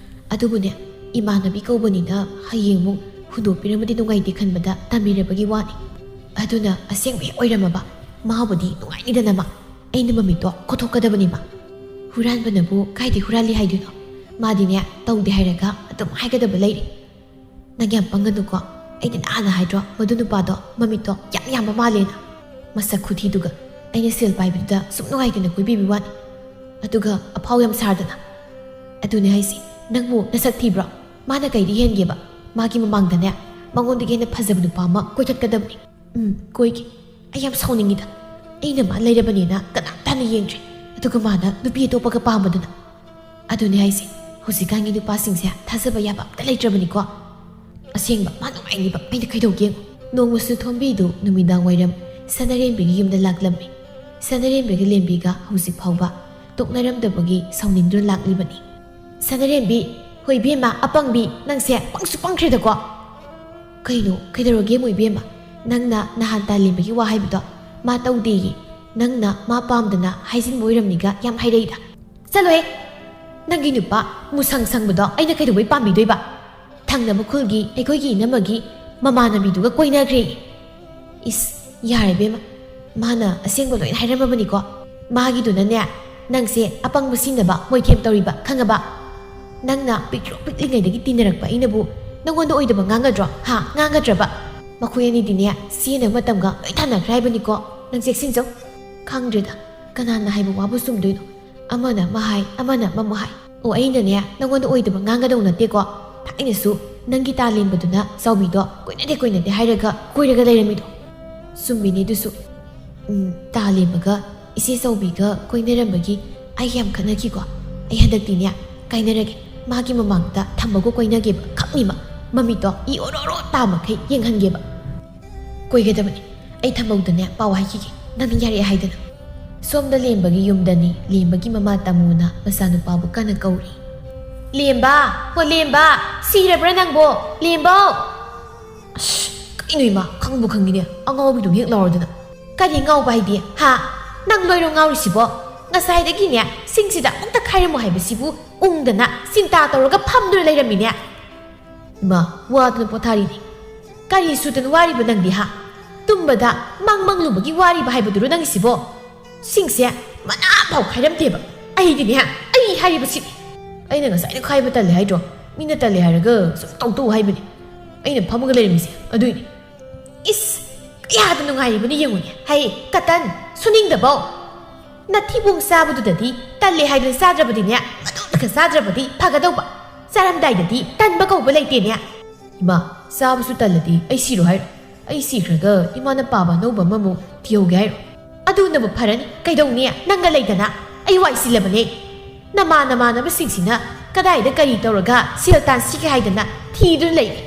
ꯑꯗꯨꯕꯨꯅꯦ, ꯏꯃꯥꯟꯅꯕꯤ ꯀꯧꯕꯅꯤꯅ ꯍꯌꯦꯡꯃꯨꯛ ꯍꯨꯟꯗꯣꯛꯄꯤꯔꯝꯃꯗꯤ ꯅꯨꯡꯉꯥꯏꯇꯦ ꯈꯟꯕꯗ ꯇꯝꯕꯤꯔꯕꯒꯤ ꯋꯥꯅꯤ꯫ ꯑꯗꯨꯅ ꯑꯁꯦꯡꯕ ꯍꯦꯛ ꯑꯣꯏꯔꯝꯃꯕ, ꯃꯥꯕꯨꯗꯤ ꯅꯨꯡꯉꯥꯏꯅꯤꯗꯅ ꯃꯥ꯫ ꯑꯩꯅ ꯃꯃꯤꯠꯇꯣ ꯀꯣꯊꯣꯛꯀꯗꯕꯅꯤ ꯃꯥ꯫ ꯍꯨꯔꯥꯟꯕꯅꯕꯨ ꯀꯥꯏꯗꯩ ꯍꯨꯔꯥꯜꯂꯤ ꯍꯥꯏꯗꯣꯏꯅꯣ? ꯃꯥꯗꯤꯅꯦ, ꯇꯧꯗꯦ ꯍꯥꯏꯔꯒ ꯑꯗꯨꯝ ꯍꯥꯏꯒꯗꯕ ꯂꯩꯔꯦ꯫ "ꯅꯪ ꯌꯥꯝ ꯄꯪꯒꯅꯨꯀꯣ꯫ ꯑꯩꯅ ꯅꯍꯥꯟꯅ ꯍꯥꯏꯗ꯭ꯔꯣ, ꯃꯗꯨ ꯅꯨꯄꯥꯗꯣ ꯃꯃꯤꯠꯇꯣ ꯌꯥꯝ ꯌꯥꯝꯕ ꯃꯥꯜꯂꯦꯅ? ꯃꯁꯛ ꯈꯨꯊꯤꯗꯨꯒ꯫ ꯑꯩꯅ ꯁꯦꯜ ꯄꯥꯏꯕꯗꯨꯗ ꯁꯨꯝ ꯅꯨꯡꯉꯥꯏꯇꯅ ꯀꯣꯏꯕꯤꯕꯤ ꯋꯥꯅꯤ꯫ ꯑꯗꯨꯒ ꯑꯐꯥꯎ ꯌꯥꯝ ꯁꯥꯔꯗꯅ꯫ ꯑꯗꯨꯅꯦ ꯍꯥꯏꯁꯦ, ꯅꯪꯕꯨ ꯅꯁꯛ ꯊꯤꯕ꯭ꯔꯣ? ꯃꯥꯅ ꯀꯩꯗꯤ ꯍꯦꯟꯒꯦꯕ? ꯃꯥꯒꯤ ꯃꯃꯥꯡꯗꯅꯦ, ꯃꯉꯣꯟꯗꯒꯤ ꯍꯦꯟꯅ ꯐꯖꯕ ꯅꯨꯄꯥ ꯑꯃ ꯀꯣꯏꯈꯠꯀꯗꯕꯅꯤ꯫ ꯎꯝ, ꯀꯣꯏꯒꯦ꯫ ꯑꯩ ꯌꯥꯝ ꯁꯥꯎꯅꯤꯡꯉꯤꯗ꯫ ꯑꯩꯅ ꯃꯥ ꯂꯩꯔꯕꯅꯦꯅ ꯀꯅꯥꯝꯇꯅ ꯌꯦꯡꯗ꯭ꯔꯦ, ꯑꯗꯨꯒ ꯃꯥꯅ ꯅꯨꯄꯤ ꯑꯇꯣꯞꯄꯒ ꯄꯥꯝꯕꯗꯨꯅ꯫ ꯑꯗꯨꯅꯦ ꯍꯥꯏꯁꯦ, ꯍꯧꯖꯤꯛꯀꯥꯟꯒꯤ ꯅꯨꯄꯥꯁꯤꯡꯁꯦ ꯊꯥꯖꯕ ꯌꯥꯕ ꯑꯝꯇ ꯂꯩꯇ꯭ꯔꯕꯅꯤꯀꯣ꯫ ꯑꯁꯦꯡꯕ, ꯃꯥ ꯅꯨꯡꯉꯥꯏꯅꯤꯕ, ꯑꯩꯅ ꯀꯩꯗꯧꯒꯦ ꯌꯦꯡꯉꯨ꯫" ꯅꯣꯡꯃꯁꯨ ꯊꯣꯝꯕꯤꯗꯨ ꯅꯨꯃꯤꯗꯥꯡ ꯋꯥꯏꯔꯝ ꯁꯅꯥꯔꯦꯝꯕꯤꯒꯤ ꯌꯨꯝꯗ ꯂꯥꯛꯂꯝꯃꯤ꯫ ꯁꯅꯥꯔꯦꯝꯕꯤꯒ ꯂꯦꯝꯕꯤꯒ ꯍꯧꯖꯤꯛ ꯐꯥꯎꯕ ꯇꯣꯛꯅꯔꯝꯗꯕꯒꯤ ꯁꯥꯎꯅꯤꯡꯗꯨꯅ ꯂꯥꯛꯂꯤꯕꯅꯤ꯫ "ꯁꯅꯥꯔꯦꯝꯕꯤ, ꯍꯣꯏ ꯏꯕꯦꯝꯃ, ꯑꯄꯪꯕꯤ, ꯅꯪꯁꯦ ꯄꯪꯁꯨ ꯄꯪꯈ꯭ꯔꯦꯗꯀꯣ꯫ ꯀꯩꯅꯣ, ꯀꯩꯗꯧꯔꯒꯦ ꯃꯣꯏ ꯏꯕꯦꯝꯃ? ꯅꯪꯅ ꯅꯍꯥꯟ ꯇꯥ ꯂꯦꯝꯕꯒꯤ ꯋꯥ ꯍꯥꯏꯕꯗꯣ ꯃꯥ ꯇꯧꯗꯦꯌꯦ꯫ ꯅꯪꯅ ꯃꯥ ꯄꯥꯝꯗꯅ ꯍꯥꯏꯖꯤꯟꯕ ꯑꯣꯏꯔꯝꯅꯤꯒ ꯌꯥꯝ ꯍꯥꯏꯔꯛꯏꯗ꯫" "ꯆꯠꯂꯣꯍꯦ! ꯅꯪꯒꯤ ꯅꯨꯄꯥ ꯃꯨꯁꯪ ꯁꯪꯕꯗꯣ ꯑꯩꯅ ꯀꯩꯗꯧꯕꯩ ꯄꯥꯝꯕꯤꯗꯣꯏꯕ? ꯊꯪꯅꯕ ꯈꯨꯜꯒꯤ ꯑꯩꯈꯣꯏꯒꯤ ꯏꯅꯝꯃꯒꯤ ꯃꯃꯥꯟꯅꯕꯤꯗꯨꯒ ꯀꯣꯏꯅꯈ꯭ꯔꯦ꯫" "ꯏꯁ, ꯌꯥꯔꯦ ꯏꯕꯦꯝꯃ, ꯃꯥꯅ ꯑꯁꯦꯡꯕ ꯂꯣꯏꯅ ꯍꯥꯏꯔꯝꯃꯕꯅꯤꯀꯣ꯫ ꯃꯥꯒꯤꯗꯨꯅꯅꯦ, ꯅꯪꯁꯦ ꯑꯄꯪꯕ ꯁꯤꯟꯅꯕ ꯃꯣꯏꯊꯦꯝ ꯇꯧꯔꯤꯕ, ꯈꯪꯉꯕ? ꯅꯪꯅ ꯄꯤꯛꯇ꯭ꯔꯨ ꯄꯤꯛꯂꯤꯉꯩꯗꯒꯤ ꯇꯤꯟꯅꯔꯛꯄ ꯑꯩꯅꯕꯨ ꯅꯪꯉꯣꯟꯗ ꯑꯣꯏꯗꯕ ꯉꯥꯡꯒꯗ꯭ꯔꯣ? ꯍꯥ? ꯉꯥꯡꯒꯗ꯭ꯔꯕ? ꯃꯈꯣꯏ ꯑꯅꯤꯗꯤꯅꯦ, ꯆꯦꯟꯅꯕ ꯃꯇꯝꯒ ꯂꯣꯏ ꯊꯥꯅꯈ꯭ꯔꯦ ꯍꯥꯏꯕꯅꯤꯀꯣ꯫ ꯅꯪ ꯆꯦꯛꯁꯤꯟꯖꯧ꯫" ꯈꯪꯗ꯭ꯔꯦꯗ, ꯀꯅꯥꯅ ꯍꯥꯏꯕ ꯋꯥꯕꯨ ꯆꯨꯝꯗꯣꯏꯅꯣ? ꯑꯃꯅ ꯑꯃ ꯍꯥꯏ, ꯑꯃꯅ ꯑꯃꯃꯨꯛ ꯍꯥꯏ꯫ ꯑꯣ, ꯑꯩꯅꯅꯦ, ꯅꯪꯉꯣꯟꯗ ꯑꯣꯏꯗꯕ ꯉꯥꯡꯒꯗꯧ ꯅꯠꯇꯦꯀꯣ꯫ ꯊꯥꯏꯅꯁꯨ ꯅꯪꯒꯤ ꯇꯥ ꯂꯦꯝꯕꯗꯨꯅ ꯆꯥꯎꯕꯤꯗꯣ ꯀꯣꯏꯅꯗꯦ ꯀꯣꯏꯅꯗꯦ ꯍꯥꯏꯔꯒ ꯀꯣꯏꯔꯒ ꯂꯩꯔꯝꯃꯤꯗꯣ꯫ ꯆꯨꯝꯃꯤꯅꯦ ꯑꯗꯨꯁꯨ꯫ ꯎꯝ, ꯇꯥ ꯂꯦꯝꯕꯒ ꯏꯆꯦ ꯆꯥꯎꯕꯤꯒ ꯀꯣꯏꯅꯔꯝꯕꯒꯤ ꯑꯩ ꯌꯥꯝ ꯈꯠꯅꯈꯤꯀꯣ꯫ ꯑꯩ ꯍꯟꯗꯛꯇꯤꯅꯦ, ꯀꯥꯏꯅꯔꯒꯦ꯫ ꯃꯥꯒꯤ ꯃꯃꯥꯡꯗ ꯊꯝꯃꯒ ꯀꯣꯏꯅꯒꯦꯕ, ꯈꯪꯅꯤꯃ꯫ ꯃꯃꯤꯠꯇꯣ ꯏ ꯑꯣꯔꯣ ꯑꯣꯔꯣ ꯇꯥ ꯃꯈꯩ ꯌꯦꯡꯍꯟꯒꯦꯕ꯫ ꯀꯣꯏꯒꯗꯕꯅꯤ꯫ ꯑꯩ ꯊꯝꯃꯧꯗꯅꯦ ꯄꯥꯎ ꯍꯥꯏꯈꯤꯒꯦ, ꯅꯪꯅ ꯌꯥꯔꯛꯑꯦ ꯍꯥꯏꯗꯅ꯫ ꯁꯣꯝꯗ ꯂꯦꯝꯕꯒꯤ ꯌꯨꯝꯗꯅꯤ, ꯂꯦꯝꯕꯒꯤ ꯃꯃꯥ ꯇꯥꯃꯣꯅ ꯃꯆꯥꯅꯨꯄꯥꯕꯨ ꯀꯟꯅ ꯀꯧꯔꯤ꯫ "ꯂꯦꯝꯕ! ꯍꯣ ꯂꯦꯝꯕ! ꯁꯤꯔꯕ꯭ꯔꯥ ꯅꯪꯕꯣ? ꯂꯦꯝꯕꯧ!" ꯑꯁ, ꯀꯩꯅꯣ ꯏꯃꯥ, ꯈꯪꯕꯨ ꯈꯪꯉꯤꯅꯦ, ꯑꯉꯥꯎꯕꯤꯗꯨ ꯍꯦꯛ ꯂꯥꯎꯔꯗꯅ꯫ "ꯀꯔꯤ ꯉꯥꯎꯕ ꯍꯥꯏꯗꯤ? ꯍꯥ? ꯅꯪ ꯂꯣꯏꯔꯣ ꯉꯥꯎꯔꯤꯁꯤꯕꯣ? ꯉꯁꯥꯏꯗꯒꯤꯅꯦ, ꯁꯤꯡꯁꯤꯗ ꯑꯃꯨꯛꯇ ꯈꯥꯏꯔꯝꯃꯨ ꯍꯥꯏꯕꯁꯤꯕꯨ ꯎꯪꯗꯅ ꯆꯤꯟꯇꯥ ꯇꯧꯔꯒ ꯐꯝꯗꯨꯅ ꯂꯩꯔꯝꯃꯤꯅꯦ꯫" ꯏꯃꯥ, ꯋꯥꯗꯨꯅ ꯄꯣꯊꯥꯔꯤꯅꯤ꯫ "ꯀꯔꯤ ꯁꯨꯗꯅ ꯋꯥꯔꯤꯕ ꯅꯪꯗꯤ, ꯍꯥ? ꯇꯨꯝꯕꯗ ꯃꯪ ꯃꯪꯂꯨꯕꯒꯤ ꯋꯥꯔꯤꯕ ꯍꯥꯏꯕꯗꯨꯔꯣ ꯅꯪꯒꯤꯁꯤꯕꯣ? ꯁꯤꯡꯁꯦ ꯃꯅꯥ ꯐꯥꯎ ꯈꯥꯏꯔꯝꯗꯦꯕ꯫ ꯑꯩꯗꯤꯅꯦ, ꯑꯩ ꯍꯥꯏꯔꯤꯕꯁꯤꯅꯤ꯫ ꯑꯩꯅ ꯉꯁꯥꯏꯅ ꯈꯥꯏꯕ ꯇꯜꯂꯦ ꯍꯥꯏꯗ꯭ꯔꯣ? ꯃꯤꯅ ꯇꯜꯂꯦ ꯍꯥꯏꯔꯒ ꯁꯨꯝ ꯇꯧ ꯇꯧ ꯍꯥꯏꯕꯅꯤ꯫ ꯑꯩꯅ ꯐꯝꯃꯒ ꯂꯩꯔꯝꯃꯤꯁꯦ ꯑꯗꯨꯏꯅꯦ꯫ ꯏꯁ, ꯀꯌꯥꯗ ꯅꯨꯡꯉꯥꯏꯔꯤꯕꯅꯤ ꯌꯦꯡꯉꯨꯅꯦ꯫ ꯍꯩ, ꯀꯇꯟ, ꯁꯨꯅꯤꯡꯗꯕꯧ꯫ ꯅꯊꯤꯕꯣꯡ ꯆꯥꯕꯗꯨꯗꯗꯤ ꯇꯜꯂꯦ ꯍꯥꯏꯗꯅ ꯆꯥꯗ꯭ꯔꯕꯗꯤꯅꯦ, ꯃꯗꯨꯗꯒ ꯆꯥꯗ꯭ꯔꯕꯗꯤ ꯐꯒꯗꯧꯕ꯫ ꯆꯥꯔꯝꯗꯥꯏꯗꯗꯤ ꯇꯟꯕ ꯀꯧꯕ ꯂꯩꯇꯦꯅꯦ꯫ ꯏꯃꯥ, ꯆꯥꯕꯁꯨ ꯇꯜꯂꯗꯤ ꯑꯩ ꯁꯤꯔꯣ ꯍꯥꯏꯔꯣ? ꯑꯩ ꯁꯤꯈ꯭ꯔꯒ ꯏꯃꯥꯅ ꯄꯥꯕ ꯑꯅꯧꯕ ꯑꯃꯃꯨꯛ ꯊꯤꯍꯧꯒꯦ ꯍꯥꯏꯔꯣ? ꯑꯗꯨꯅꯕꯨ ꯐꯔꯅꯤ꯫ ꯀꯩꯗꯧꯅꯤ? ꯅꯪꯒ ꯂꯩꯗꯅ ꯑꯩ ꯋꯥꯏ ꯆꯤꯜꯂꯕꯅꯦ꯫ ꯅꯃꯥ ꯅꯃꯥꯟꯅꯕꯁꯤꯡꯁꯤꯅ ꯀꯗꯥꯏꯗ ꯀꯔꯤ ꯇꯧꯔꯒ ꯁꯦꯜ ꯇꯥꯟꯁꯤꯒꯦ ꯍꯥꯏꯗꯅ ꯊꯤꯗꯨꯅ ꯂꯩꯔꯦ꯫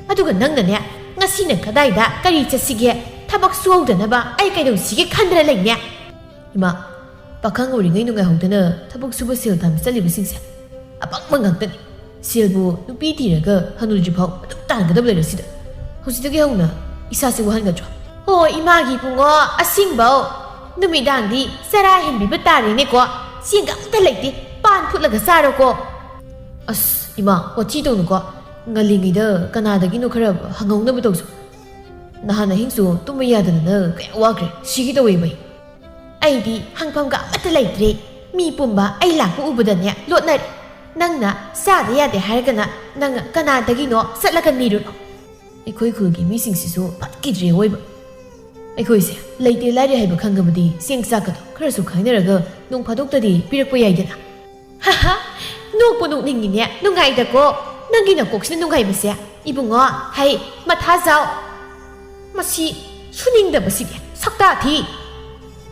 ꯑꯗꯨꯒ ꯅꯪꯅꯅꯦ, ꯉꯁꯤꯅ ꯀꯗꯥꯏꯗ ꯀꯔꯤ ꯆꯠꯁꯤꯒꯦ, ꯊꯕꯛ ꯁꯨꯍꯧꯗꯅꯕ ꯑꯩ ꯀꯩꯗꯧꯁꯤꯒꯦ ꯈꯟꯗꯅ ꯂꯩꯅꯦ꯫ ꯏꯃꯥ, ꯄꯥꯈꯪ ꯑꯣꯏꯔꯤꯉꯩ ꯅꯨꯡꯉꯥꯏꯍꯧꯗꯅ ꯊꯕꯛ ꯁꯨꯕ ꯁꯦꯜ ꯇꯥꯟꯕ ꯆꯠꯂꯤꯕꯁꯤꯡꯁꯦ ꯑꯄꯪꯕ ꯉꯥꯛꯇꯅꯤ꯫ ꯁꯦꯜꯕꯨ ꯅꯨꯄꯤ ꯊꯤꯔꯒ ꯍꯅꯨꯗ꯭ꯔꯤꯐꯥꯎ ꯑꯗꯨꯝ ꯇꯥꯟꯒꯗꯕ ꯂꯩꯔꯁꯤꯗ꯫ ꯍꯧꯖꯤꯛꯇꯒꯤ ꯍꯧꯅ ꯏꯁꯥꯁꯦ ꯋꯥꯍꯟꯒꯗ꯭ꯔꯣ? ꯍꯣ, ꯏꯃꯥꯒꯤ ꯏꯕꯨꯡꯉꯣ, ꯑꯁꯤꯡꯕꯧ, ꯅꯨꯃꯤꯗꯥꯡꯗꯤ ꯆꯔꯥ ꯍꯦꯟꯕꯤꯕ ꯇꯥꯔꯦꯅꯦꯀꯣ꯫ ꯆꯦꯡꯒ ꯑꯝꯇ ꯂꯩꯇꯦ, ꯄꯥꯟ ꯐꯨꯠꯂꯒ ꯆꯥꯔꯣꯀꯣ꯫ ꯑꯁ, ꯏꯃꯥ, ꯋꯥꯊꯤ ꯇꯧꯅꯨꯀꯣ꯫ ꯉꯜꯂꯤꯉꯩꯗ ꯀꯅꯥꯗꯒꯤꯅꯣ ꯈꯔ ꯍꯪꯍꯧꯅꯕ ꯇꯧꯁꯨ꯫ ꯅꯍꯥꯟ ꯑꯍꯤꯡꯁꯨ ꯇꯨꯝꯕ ꯌꯥꯗꯗꯅ ꯀꯌꯥ ꯋꯥꯈ꯭ꯔꯦ, ꯁꯤꯒꯦ ꯇꯧꯋꯦ ꯃꯩ꯫ ꯑꯩꯗꯤ ꯍꯪꯐꯝꯒ ꯑꯃꯠꯇ ꯂꯩꯇ꯭ꯔꯦ꯫ ꯃꯤ ꯄꯨꯝꯕ ꯑꯩ ꯂꯥꯛꯄ ꯎꯕꯗꯅꯦ ꯂꯣꯠꯅꯔꯦ꯫ ꯅꯪꯅ ꯆꯥꯗ ꯌꯥꯗꯦ ꯍꯥꯏꯔꯒꯅ ꯅꯪ ꯀꯅꯥꯗꯒꯤꯅꯣ ꯆꯠꯂꯒ ꯅꯤꯔꯨꯅꯣ꯫ ꯑꯩꯈꯣꯏ ꯈꯨꯜꯒꯤ ꯃꯤꯁꯤꯡꯁꯤꯁꯨ ꯐꯠꯈꯤꯗ꯭ꯔꯦ ꯑꯣꯏꯕ꯫ ꯑꯩꯈꯣꯏꯁꯦ ꯂꯩꯇꯦ ꯂꯥꯏꯔꯦ ꯍꯥꯏꯕ ꯈꯪꯉꯕꯗꯤ ꯆꯦꯡ ꯆꯥꯛꯀꯗꯣ ꯈꯔꯁꯨ ꯈꯥꯏꯅꯔꯒ ꯅꯣꯡ ꯐꯥꯗꯣꯛꯇꯗꯤ ꯄꯤꯔꯛꯄ ꯌꯥꯏꯗꯅ꯫ ꯍꯥꯍꯥ, ꯅꯣꯛꯄꯨ ꯅꯣꯛꯅꯤꯡꯉꯤꯅꯦ, ꯅꯨꯡꯉꯥꯏꯗꯀꯣ꯫ ꯅꯪꯒꯤ ꯅꯀꯣꯛꯁꯤꯅ ꯅꯨꯡꯉꯥꯏꯕꯁꯦ꯫ ꯏꯕꯨꯡꯉꯣ, ꯍꯩ, ꯃꯊꯥ ꯖꯥꯎ꯫ ꯃꯁꯤ ꯁꯨꯅꯤꯡꯗꯕꯁꯤꯗꯤ ꯁꯛꯇꯥ ꯊꯤ꯫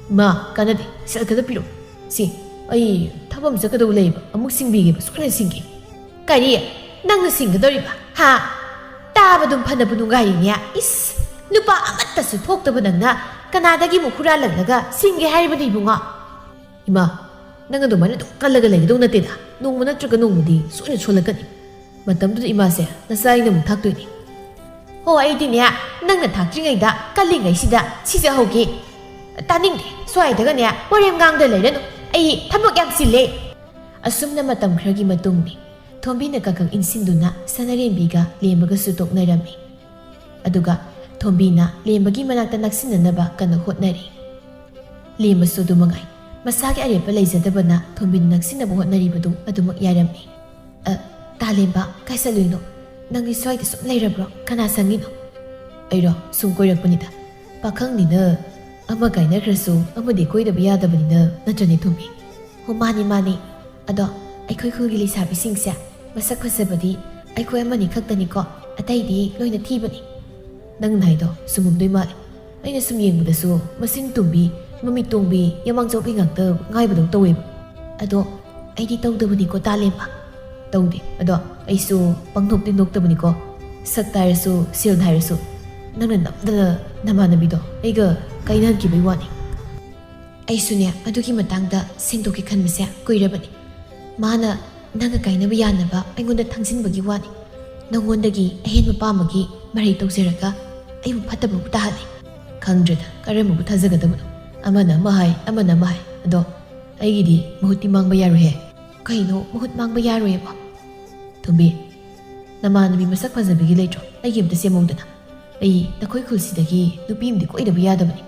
ꯃꯥ, ꯀꯥꯟꯅꯗꯦ, ꯁꯦꯜ ꯈꯛꯇ ꯄꯤꯔꯛꯎ꯫ ꯁꯤ, ꯑꯩ ꯊꯕꯛ ꯑꯃ ꯆꯠꯀꯗꯧꯕ ꯂꯩꯌꯦꯕ, ꯑꯃꯨꯛ ꯁꯤꯡꯕꯤꯒꯦꯕ, ꯁꯣꯏꯗꯅ ꯁꯤꯡꯒꯦ꯫ ꯀꯔꯤ? ꯅꯪꯅ ꯁꯤꯡꯒꯗꯧꯔꯤꯕ? ꯍꯥ? ꯇꯥꯕꯗꯨꯝ ꯐꯅꯕꯨ ꯅꯨꯡꯉꯥꯏꯔꯤꯅꯦ꯫ ꯏꯁ, ꯅꯨꯄꯥ ꯑꯃꯠꯇꯁꯨ ꯊꯣꯛꯇꯕ ꯅꯪꯅ ꯀꯅꯥꯗꯒꯤ ꯑꯃꯨꯛ ꯍꯨꯔꯥꯜꯂꯛꯂꯒ ꯁꯤꯡꯒꯦ ꯍꯥꯏꯔꯤꯕꯅꯣ ꯏꯕꯨꯡꯉꯣ? ꯏꯃꯥ, ꯅꯪ ꯑꯗꯨꯃꯥꯏꯅ ꯑꯗꯨꯝ ꯀꯜꯂꯒ ꯂꯩꯒꯗꯧ ꯅꯠꯇꯦꯗ꯫ ꯅꯣꯡꯃ ꯅꯠꯇ꯭ꯔꯒ ꯅꯣꯡꯃꯗꯤ ꯁꯣꯏꯅ ꯁꯣꯜꯂꯛꯀꯅꯤ꯫ ꯃꯇꯝꯗꯨꯗ ꯏꯃꯥꯁꯦ ꯅꯆꯥ ꯑꯩꯅ ꯑꯃꯨꯛ ꯊꯥꯛꯇꯣꯏꯅꯤ꯫ ꯍꯣ, ꯑꯩꯗꯤꯅꯦ, ꯅꯪꯅ ꯊꯥꯛꯇ꯭ꯔꯤꯉꯩꯗ, ꯀꯜꯂꯤꯉꯩꯁꯤꯗ ꯁꯤꯖꯍꯧꯒꯦ꯫ ꯇꯥꯅꯤꯡꯗꯦ, ꯁ꯭ꯋꯥꯏꯗꯒꯅꯦ ꯋꯥꯔꯦꯝ ꯉꯥꯡꯗ ꯂꯩꯔꯅꯨ꯫ ꯑꯩ ꯊꯕꯛ ꯌꯥꯝ ꯆꯤꯜꯂꯦ꯫ ꯑꯁꯨꯝꯅ ꯃꯇꯝ ꯈꯔꯒꯤ ꯃꯇꯨꯡꯅꯤ꯫ ꯊꯣꯝꯕꯤꯅ ꯀꯛꯀꯛ ꯏꯟꯁꯤꯟꯗꯨꯅ ꯁꯅꯥꯔꯦꯝꯕꯤꯒ ꯂꯦꯝꯕꯒꯁꯨ ꯇꯣꯛꯅꯔꯝꯃꯤ꯫ ꯑꯗꯨꯒ ꯊꯣꯝꯕꯤꯅ ꯂꯦꯝꯕꯒꯤ ꯃꯅꯥꯛꯇ ꯅꯛꯁꯤꯟꯅꯅꯕ ꯀꯟꯅ ꯍꯣꯠꯅꯔꯤ꯫ ꯂꯦꯝꯕꯁꯨ ꯑꯗꯨ ꯃꯉꯥꯏ꯫ ꯃꯁꯥꯒꯤ ꯑꯔꯦꯞꯄ ꯂꯩꯖꯗꯕꯅ ꯊꯣꯝꯕꯤꯅ ꯅꯛꯁꯤꯟꯅꯕ ꯍꯣꯠꯅꯔꯤꯕꯗꯨ ꯑꯗꯨꯃꯛ ꯌꯥꯔꯝꯃꯤ꯫ "ꯑ, ꯇꯥ ꯂꯦꯝꯕ, ꯀꯥꯏ ꯆꯠꯂꯨꯏꯅꯣ? "ꯅꯪꯗꯤ ꯁ꯭ꯋꯥꯏꯗ ꯁꯨꯝ ꯂꯩꯔꯕ꯭ꯔꯣ? ꯀꯅꯥ ꯁꯪꯉꯤꯅꯣ?" "ꯑꯩꯔꯣ? ꯁꯨꯝ ꯀꯣꯏꯔꯛꯄꯅꯤꯗ꯫ ꯄꯥꯈꯪꯅꯤꯅ ꯑꯃ ꯀꯥꯏꯅꯈ꯭ꯔꯁꯨ ꯑꯃꯗꯤ ꯀꯣꯏꯗꯕ ꯌꯥꯗꯕꯅꯤꯅ, ꯅꯠꯇ꯭ꯔꯅꯦ ꯊꯣꯝꯕꯤ?" "ꯍꯣ, ꯃꯥꯅꯤ, ꯃꯥꯅꯤ꯫ ꯑꯗꯣ ꯑꯩꯈꯣꯏ ꯈꯨꯜꯒꯤ ꯂꯩꯁꯥꯕꯤꯁꯤꯡꯁꯦ ꯃꯁꯛ ꯐꯖꯕꯗꯤ ꯑꯩꯈꯣꯏ ꯑꯃꯅꯤ ꯈꯛꯇꯅꯤꯀꯣ, ꯑꯇꯩꯗꯤ ꯂꯣꯏꯅ ꯊꯤꯕꯅꯤ꯫" "ꯅꯪꯅ ꯍꯥꯏꯗꯣ ꯆꯨꯝꯃꯝꯗꯣꯏ ꯃꯥꯜꯂꯦ꯫ ꯑꯩꯅ ꯁꯨꯝ ꯌꯦꯡꯕꯗꯁꯨ ꯃꯆꯤꯟ ꯇꯨꯝꯕꯤ, ꯃꯃꯤꯠ ꯇꯣꯡꯕꯤ, ꯌꯥꯃꯥꯡ ꯆꯥꯎꯕꯤ ꯉꯥꯛꯇ ꯉꯥꯏꯕꯗꯧ ꯇꯧꯋꯦꯕ꯫ ꯑꯗꯣ ꯑꯩꯗꯤ ꯇꯧꯗꯕꯅꯤꯀꯣ, ꯇꯥꯂꯦꯝꯕ꯫ ꯇꯧꯗꯦ꯫ ꯑꯗꯣ ꯑꯩꯁꯨ ꯄꯪꯅꯣꯛꯇꯤ ꯅꯣꯛꯇꯕꯅꯤꯀꯣ꯫ ꯁꯛꯇ ꯍꯥꯏꯔꯁꯨ, ꯁꯦꯜꯗ ꯍꯥꯏꯔꯁꯨ, ꯅꯪꯅ ꯅꯝꯗꯅ ꯅꯃꯥꯟꯅꯕꯤꯗꯣ ꯑꯩꯒ ꯀꯥꯏꯅꯍꯟꯈꯤꯕꯩ ꯋꯥꯅꯤ꯫" "ꯑꯩꯁꯨꯅꯦ, ꯑꯗꯨꯒꯤ ꯃꯇꯥꯡꯗ ꯁꯦꯡꯗꯣꯛꯀꯦ ꯈꯟꯕꯁꯦ ꯀꯨꯏꯔꯕꯅꯤ꯫ ꯃꯥꯅ ꯅꯪꯒ ꯀꯥꯏꯅꯕ ꯌꯥꯅꯕ ꯑꯩꯉꯣꯟꯗ ꯊꯥꯡꯖꯤꯟꯕꯒꯤ ꯋꯥꯅꯤ꯫ ꯅꯉꯣꯟꯗꯒꯤ ꯑꯍꯦꯟꯕ ꯄꯥꯝꯕꯒꯤ ꯃꯔꯩ ꯇꯧꯖꯔꯒ ꯑꯩꯕꯨ ꯐꯠꯇꯕꯕꯨ ꯇꯥꯍꯜꯂꯤ꯫" "ꯈꯪꯗ꯭ꯔꯦꯗ, ꯀꯔꯝꯕꯕꯨ ꯊꯥꯖꯒꯗꯕꯅꯣ? ꯑꯃꯅ ꯑꯃ ꯍꯥꯏ, ꯑꯃꯅ ꯑꯃ ꯍꯥꯏ꯫ ꯑꯗꯣ ꯑꯩꯒꯤꯗꯤ ꯃꯍꯨꯠꯇꯤ ꯃꯥꯡꯕ ꯌꯥꯔꯣꯏꯍꯦ꯫" "ꯀꯩꯅꯣ ꯃꯍꯨꯠ ꯃꯥꯡꯕ ꯌꯥꯔꯣꯏꯌꯦꯕꯣ?" "ꯊꯣꯝꯕꯤ, ꯅꯃꯥꯟꯅꯕꯤ ꯃꯁꯛ ꯐꯖꯕꯤꯒꯤ ꯂꯩꯇ꯭ꯔꯣ? ꯑꯩꯒꯤ ꯑꯝꯇ ꯁꯦꯝꯍꯧꯗꯅ꯫ ꯑꯩ ꯅꯈꯣꯏ ꯈꯨꯜꯁꯤꯗꯒꯤ ꯅꯨꯄꯤ ꯑꯃꯗꯤ ꯀꯣꯏꯗꯕ ꯌꯥꯗꯕꯅꯤ꯫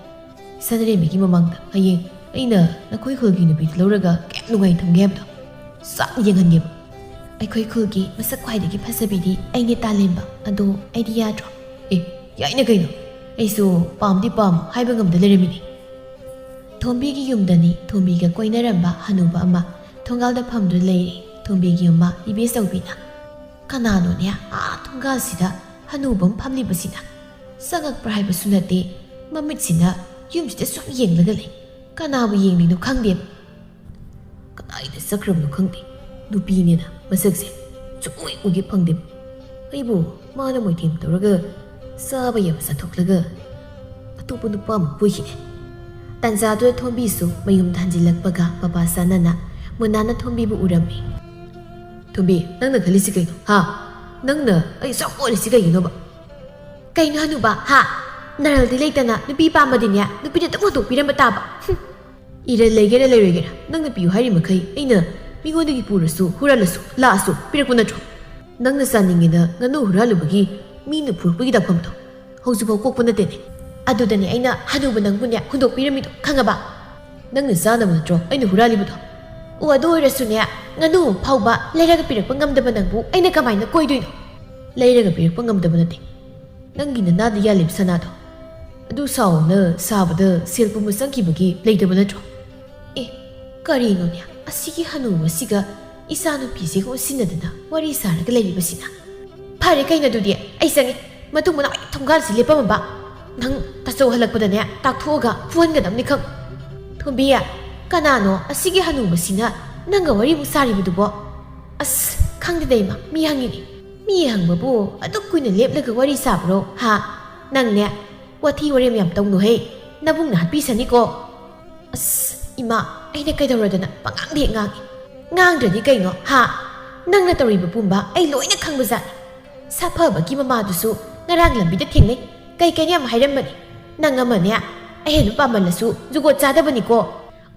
ꯁꯅꯔꯦꯝꯕꯤꯒꯤ ꯃꯃꯥꯡꯗ ꯍꯌꯦꯡ ꯑꯩꯅ ꯅꯈꯣꯏ ꯈꯨꯜꯒꯤ ꯅꯨꯄꯤꯗꯨ ꯂꯧꯔꯒ ꯀꯌꯥꯝ ꯅꯨꯡꯉꯥꯏ ꯊꯝꯒꯦ ꯍꯥꯏꯕꯗꯣ ꯆꯞ ꯌꯦꯡꯍꯟꯒꯦꯕ꯫" "ꯑꯩꯈꯣꯏ ꯈꯨꯜꯒꯤ ꯃꯁꯛ ꯈ꯭ꯋꯥꯏꯗꯒꯤ ꯐꯖꯕꯤꯗꯤ ꯑꯩꯅꯦ, ꯇꯥꯂꯦꯝꯕ꯫ ꯑꯗꯣ ꯑꯩꯗꯤ ꯌꯥꯗ꯭ꯔꯣ?" "ꯑꯦ, ꯌꯥꯏꯅ ꯀꯩꯅꯣ꯫ ꯑꯩꯁꯨ ꯄꯥꯝꯗꯤ ꯄꯥꯝ ꯍꯥꯏꯕ ꯉꯝꯗ ꯂꯩꯔꯝꯃꯤꯅꯤ꯫" ꯊꯣꯝꯕꯤꯒꯤ ꯌꯨꯝꯗꯅꯤ ꯊꯣꯝꯕꯤꯒ ꯀꯣꯏꯅꯔꯝꯕ ꯍꯅꯨꯕ ꯑꯃ ꯊꯣꯡꯒꯥꯜꯗ ꯐꯝꯗꯨꯅ ꯂꯩꯔꯤ꯫ ꯊꯣꯝꯕꯤꯒꯤ ꯃꯃꯥ ꯏꯕꯦꯆꯧꯕꯤꯅ, "ꯀꯅꯥꯅꯣꯅꯦ ꯑꯥ ꯊꯣꯡꯒꯥꯜꯁꯤꯗ ꯍꯅꯨꯕ ꯑꯃ ꯐꯝꯂꯤꯕꯁꯤꯅ? ꯆꯪꯉꯛꯄ꯭ꯔꯥ ꯍꯥꯏꯕꯁꯨ ꯅꯠꯇꯦ, ꯃꯃꯤꯠꯁꯤꯅ ꯌꯨꯝꯁꯤꯗ ꯁꯨꯝ ꯌꯦꯡꯂꯒ ꯂꯩ꯫ ꯀꯅꯥꯕꯨ ꯌꯦꯡꯂꯤꯅꯣ ꯈꯪꯗꯦꯕ꯫ ꯀꯗꯥꯏꯗ ꯆꯠꯈ꯭ꯔꯕꯅꯣ ꯈꯪꯗꯦ꯫ ꯅꯨꯄꯤꯅꯦꯅ ꯃꯁꯛꯁꯦ ꯁꯨꯛꯎ ꯎꯒꯦ ꯐꯪꯗꯦꯕ꯫ ꯑꯩꯕꯨ ꯃꯥꯅ ꯃꯣꯏꯊꯦꯝ ꯇꯧꯔꯒ ꯆꯥꯕ ꯌꯥꯕ ꯆꯥꯊꯣꯛꯂꯒ ꯑꯇꯣꯞꯄ ꯅꯨꯄꯥ ꯑꯃ ꯀꯣꯏꯈꯤꯅꯦ꯫" ꯇꯟꯖꯥꯗꯨꯗ ꯊꯣꯝꯕꯤꯁꯨ ꯃꯌꯨꯝꯗ ꯍꯟꯖꯤꯜꯂꯛꯄꯒ ꯃꯄꯥ ꯆꯥꯅꯅ ꯃꯨꯟꯅꯥꯅ ꯊꯣꯝꯕꯤꯕꯨ ꯎꯔꯝꯃꯤ꯫ "ꯊꯣꯝꯕꯤ, ꯅꯪꯅ ꯈꯜꯂꯤꯁꯤ ꯀꯩꯅꯣ? ꯍꯥ? ꯅꯪꯅ ꯑꯩ ꯁꯨꯛ ꯑꯣꯠꯂꯤꯁꯤ ꯀꯩꯒꯤꯅꯣꯕ?" "ꯀꯩꯅꯣ ꯍꯅꯨꯕ, ꯍꯥ? ꯅꯔꯜꯗꯤ ꯂꯩꯇꯅ ꯅꯨꯄꯤ ꯄꯥꯝꯃꯗꯤꯅꯦ, ꯅꯨꯄꯤꯗ ꯑꯗꯨꯝ ꯍꯨꯟꯗꯣꯛꯄꯤꯔꯝꯕ ꯇꯥꯕ꯫ ꯍꯨꯝ꯫ ꯏꯔꯜ ꯂꯩꯒꯦꯔꯥ ꯂꯩꯔꯣꯏꯒꯦꯔꯥ, ꯅꯪꯅ ꯄꯤꯌꯨ ꯍꯥꯏꯔꯤ ꯃꯈꯩ ꯑꯩꯅ ꯃꯤꯉꯣꯟꯗꯒꯤ ꯄꯨꯔꯁꯨ, ꯍꯨꯔꯥꯜꯂꯁꯨ, ꯂꯥꯛꯑꯁꯨ ꯄꯤꯔꯛꯄ ꯅꯠꯇ꯭ꯔꯣ? ꯅꯪꯅ ꯆꯥꯅꯤꯡꯉꯦꯅ ꯉꯥꯅꯨ ꯍꯨꯔꯥꯜꯂꯨꯕꯒꯤ ꯃꯤꯅ ꯄꯨꯔꯛꯄꯒꯤ ꯇꯥꯛꯐꯝꯗꯣ ꯍꯧꯖꯤꯛꯐꯥꯎ ꯀꯣꯛꯄ ꯅꯠꯇꯦꯅꯦ꯫" "ꯑꯗꯨꯗꯅꯦ ꯑꯩꯅ ꯍꯅꯨꯕ ꯅꯪꯕꯨꯅꯦ ꯍꯨꯟꯗꯣꯛꯄꯤꯔꯝꯃꯤꯗꯣ, ꯈꯪꯉꯕ?" "ꯅꯪꯅ ꯆꯥꯅꯕ ꯅꯠꯇ꯭ꯔꯣ ꯑꯩꯅ ꯍꯨꯔꯥꯜꯂꯤꯕꯗꯣ?" "ꯑꯣ, ꯑꯗꯨ ꯑꯣꯏꯔꯁꯨꯅꯦ, ꯉꯥꯅꯨ ꯑꯃ ꯐꯥꯎꯕ ꯂꯩꯔꯒ ꯄꯤꯔꯛꯄ ꯉꯝꯗꯕ ꯅꯪꯕꯨ ꯑꯩꯅ ꯀꯃꯥꯏꯅ ꯀꯣꯏꯗꯣꯏꯅꯣ?" ꯂꯩꯔꯒ ꯄꯤꯔꯛꯄ ꯉꯝꯗꯕ ꯅꯠꯇꯦ꯫ ꯅꯪꯒꯤ ꯅꯅꯥꯗ ꯌꯥꯜꯂꯤꯕ ꯁꯅꯥꯗꯣ, ꯑꯗꯨ ꯁꯥꯎꯅ ꯁꯥꯕꯗ ꯁꯦꯜ ꯄꯨꯝꯕ ꯆꯪꯈꯤꯕꯒꯤ ꯂꯩꯇꯕ ꯅꯠꯇ꯭ꯔꯣ? ꯑꯦ, ꯀꯔꯤꯅꯣꯅꯦ, ꯑꯁꯤꯒꯤ ꯍꯅꯨꯕꯁꯤꯒ ꯏꯆꯥꯅꯨꯄꯤꯁꯤꯒ ꯎꯟꯁꯤꯟꯅꯗꯅ ꯋꯥꯔꯤ ꯁꯥꯔꯒ ꯂꯩꯔꯤꯕꯁꯤꯅ? ꯐꯔꯦ ꯀꯩꯅꯣ, ꯑꯗꯨꯗꯤ ꯑꯩ ꯆꯪꯉꯦ꯫ ꯃꯇꯨꯡ ꯃꯅꯥꯎ ꯍꯦꯛ ꯊꯣꯡꯒꯥꯜꯁꯤ ꯂꯦꯞꯄꯝꯃꯕ, ꯅꯪ ꯇꯥꯆꯧ ꯍꯜꯂꯛꯄꯗꯅꯦ ꯇꯥꯛꯊꯣꯛꯑꯒ ꯐꯨꯍꯟꯒꯗꯕꯅꯤ ꯈꯪ꯫ ꯊꯣꯝꯕꯤ, ꯀꯅꯥꯅꯣ ꯑꯁꯤꯒꯤ ꯍꯅꯨꯕꯁꯤꯅ ꯅꯪꯒ ꯋꯥꯔꯤꯃꯨꯛ ꯁꯥꯔꯤꯕꯗꯨꯕꯣ? ꯑꯁ, ꯈꯪꯗꯦꯗ ꯏꯃꯥ, ꯃꯤ ꯍꯪꯉꯤꯅꯦ꯫ ꯃꯤ ꯍꯪꯕꯕꯨ ꯑꯗꯨꯛ ꯀꯨꯏꯅ ꯂꯦꯞꯂꯒ ꯋꯥꯔꯤ ꯁꯥꯕ꯭ꯔꯣ? ꯍꯥ? ꯅꯪꯅꯦ, ꯋꯥꯊꯤ ꯋꯥꯔꯦꯝ ꯌꯥꯝ ꯇꯧꯅꯨꯍꯦ, ꯅꯕꯨꯡꯅ ꯍꯥꯠꯄꯤꯁꯅꯤꯀꯣ꯫ ꯑꯁ, ꯏꯃꯥ, ꯑꯩꯅ ꯀꯩꯗꯧꯔꯗꯅ ꯄꯉꯥꯡꯗ ꯍꯦꯛ ꯉꯥꯡꯉꯤ? ꯉꯥꯡꯗ꯭ꯔꯗꯤ ꯀꯩꯅꯣ, ꯍꯥ? ꯅꯪꯅ ꯇꯧꯔꯤꯕ ꯄꯨꯝꯕ ꯑꯩ ꯂꯣꯏꯅ ꯈꯪꯕꯖꯥꯠꯅꯤ꯫ ꯁꯥꯐꯕꯒꯤ ꯃꯃꯥꯗꯨꯁꯨ ꯉꯔꯥꯡ ꯂꯝꯕꯤꯗ ꯊꯦꯡꯅꯩ, ꯀꯩ ꯀꯩꯅꯣ ꯌꯥꯝ ꯍꯥꯏꯔꯝꯕꯅꯤ꯫ ꯅꯪ ꯑꯃꯅꯦ, ꯑꯍꯦꯟꯕ ꯄꯥꯝꯃꯜꯂꯁꯨ ꯖꯨꯒꯣꯠ ꯆꯥꯗꯕꯅꯤꯀꯣ꯫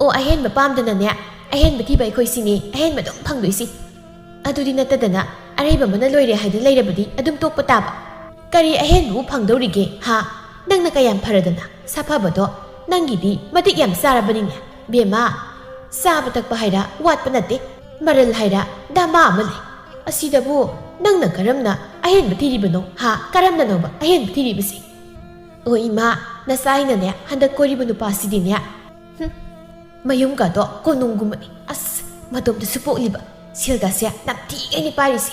ꯑꯣ, ꯑꯍꯦꯟꯕ ꯄꯥꯝꯗꯅꯅꯦ, ꯑꯍꯦꯟꯕ ꯊꯤꯕ ꯑꯩꯈꯣꯏ ꯁꯤꯅꯤ ꯑꯍꯦꯟꯕ ꯑꯗꯨꯝ ꯐꯪꯗꯣꯏꯁꯤ꯫ ꯑꯗꯨꯗꯤ ꯅꯠꯇꯗꯅ, ꯑꯔꯩꯕ ꯑꯃꯅ ꯂꯣꯏꯔꯦ ꯍꯥꯏꯗꯨꯅ ꯂꯩꯔꯕꯗꯤ ꯑꯗꯨꯝ ꯇꯣꯛꯄ ꯇꯥꯕ꯫ ꯀꯔꯤ ꯑꯍꯦꯟꯕꯕꯨ ꯐꯪꯗꯧꯔꯤꯒꯦ, ꯍꯥ? ꯅꯪꯅ ꯀꯌꯥꯝ ꯐꯔꯗꯅ, ꯁꯥꯐꯕꯗꯣ, ꯅꯪꯒꯤꯗꯤ ꯃꯇꯤꯛ ꯌꯥꯝ ꯆꯥꯔꯕꯅꯤꯅꯦ, ꯕꯦꯝꯃ꯫ ꯆꯥꯕ ꯊꯛꯄ ꯍꯥꯏꯔ ꯋꯥꯠꯄ ꯅꯠꯇꯦ, ꯃꯔꯜ ꯍꯥꯏꯔ ꯗꯃꯥ ꯑꯃ ꯂꯩ꯫ ꯑꯁꯤꯗꯕꯨ ꯅꯪꯅ ꯀꯔꯝꯅ ꯑꯍꯦꯟꯕ ꯊꯤꯔꯤꯕꯅꯣ, ꯍꯥ? ꯀꯔꯝꯅꯅꯣꯕ ꯑꯍꯦꯟꯕ ꯊꯤꯔꯤꯕꯁꯤ? ꯑꯣ ꯏꯃꯥ, ꯅꯆꯥ ꯑꯩꯅꯅꯦ ꯍꯟꯗꯛ ꯀꯣꯏꯔꯤꯕ ꯅꯨꯄꯥꯁꯤꯗꯤꯅꯦ, ꯍꯨꯝ, ꯃꯌꯨꯝꯒꯗꯣ ꯀꯣꯅꯨꯡꯒꯨꯝꯕꯅꯤ꯫ ꯑꯁ, ꯃꯇꯣꯝꯇꯁꯨ ꯄꯣꯛꯂꯤꯕ, ꯁꯦꯜꯒꯁꯦ ꯅꯝꯊꯤꯒꯩꯅꯤ ꯄꯥꯏꯔꯤꯁꯦ꯫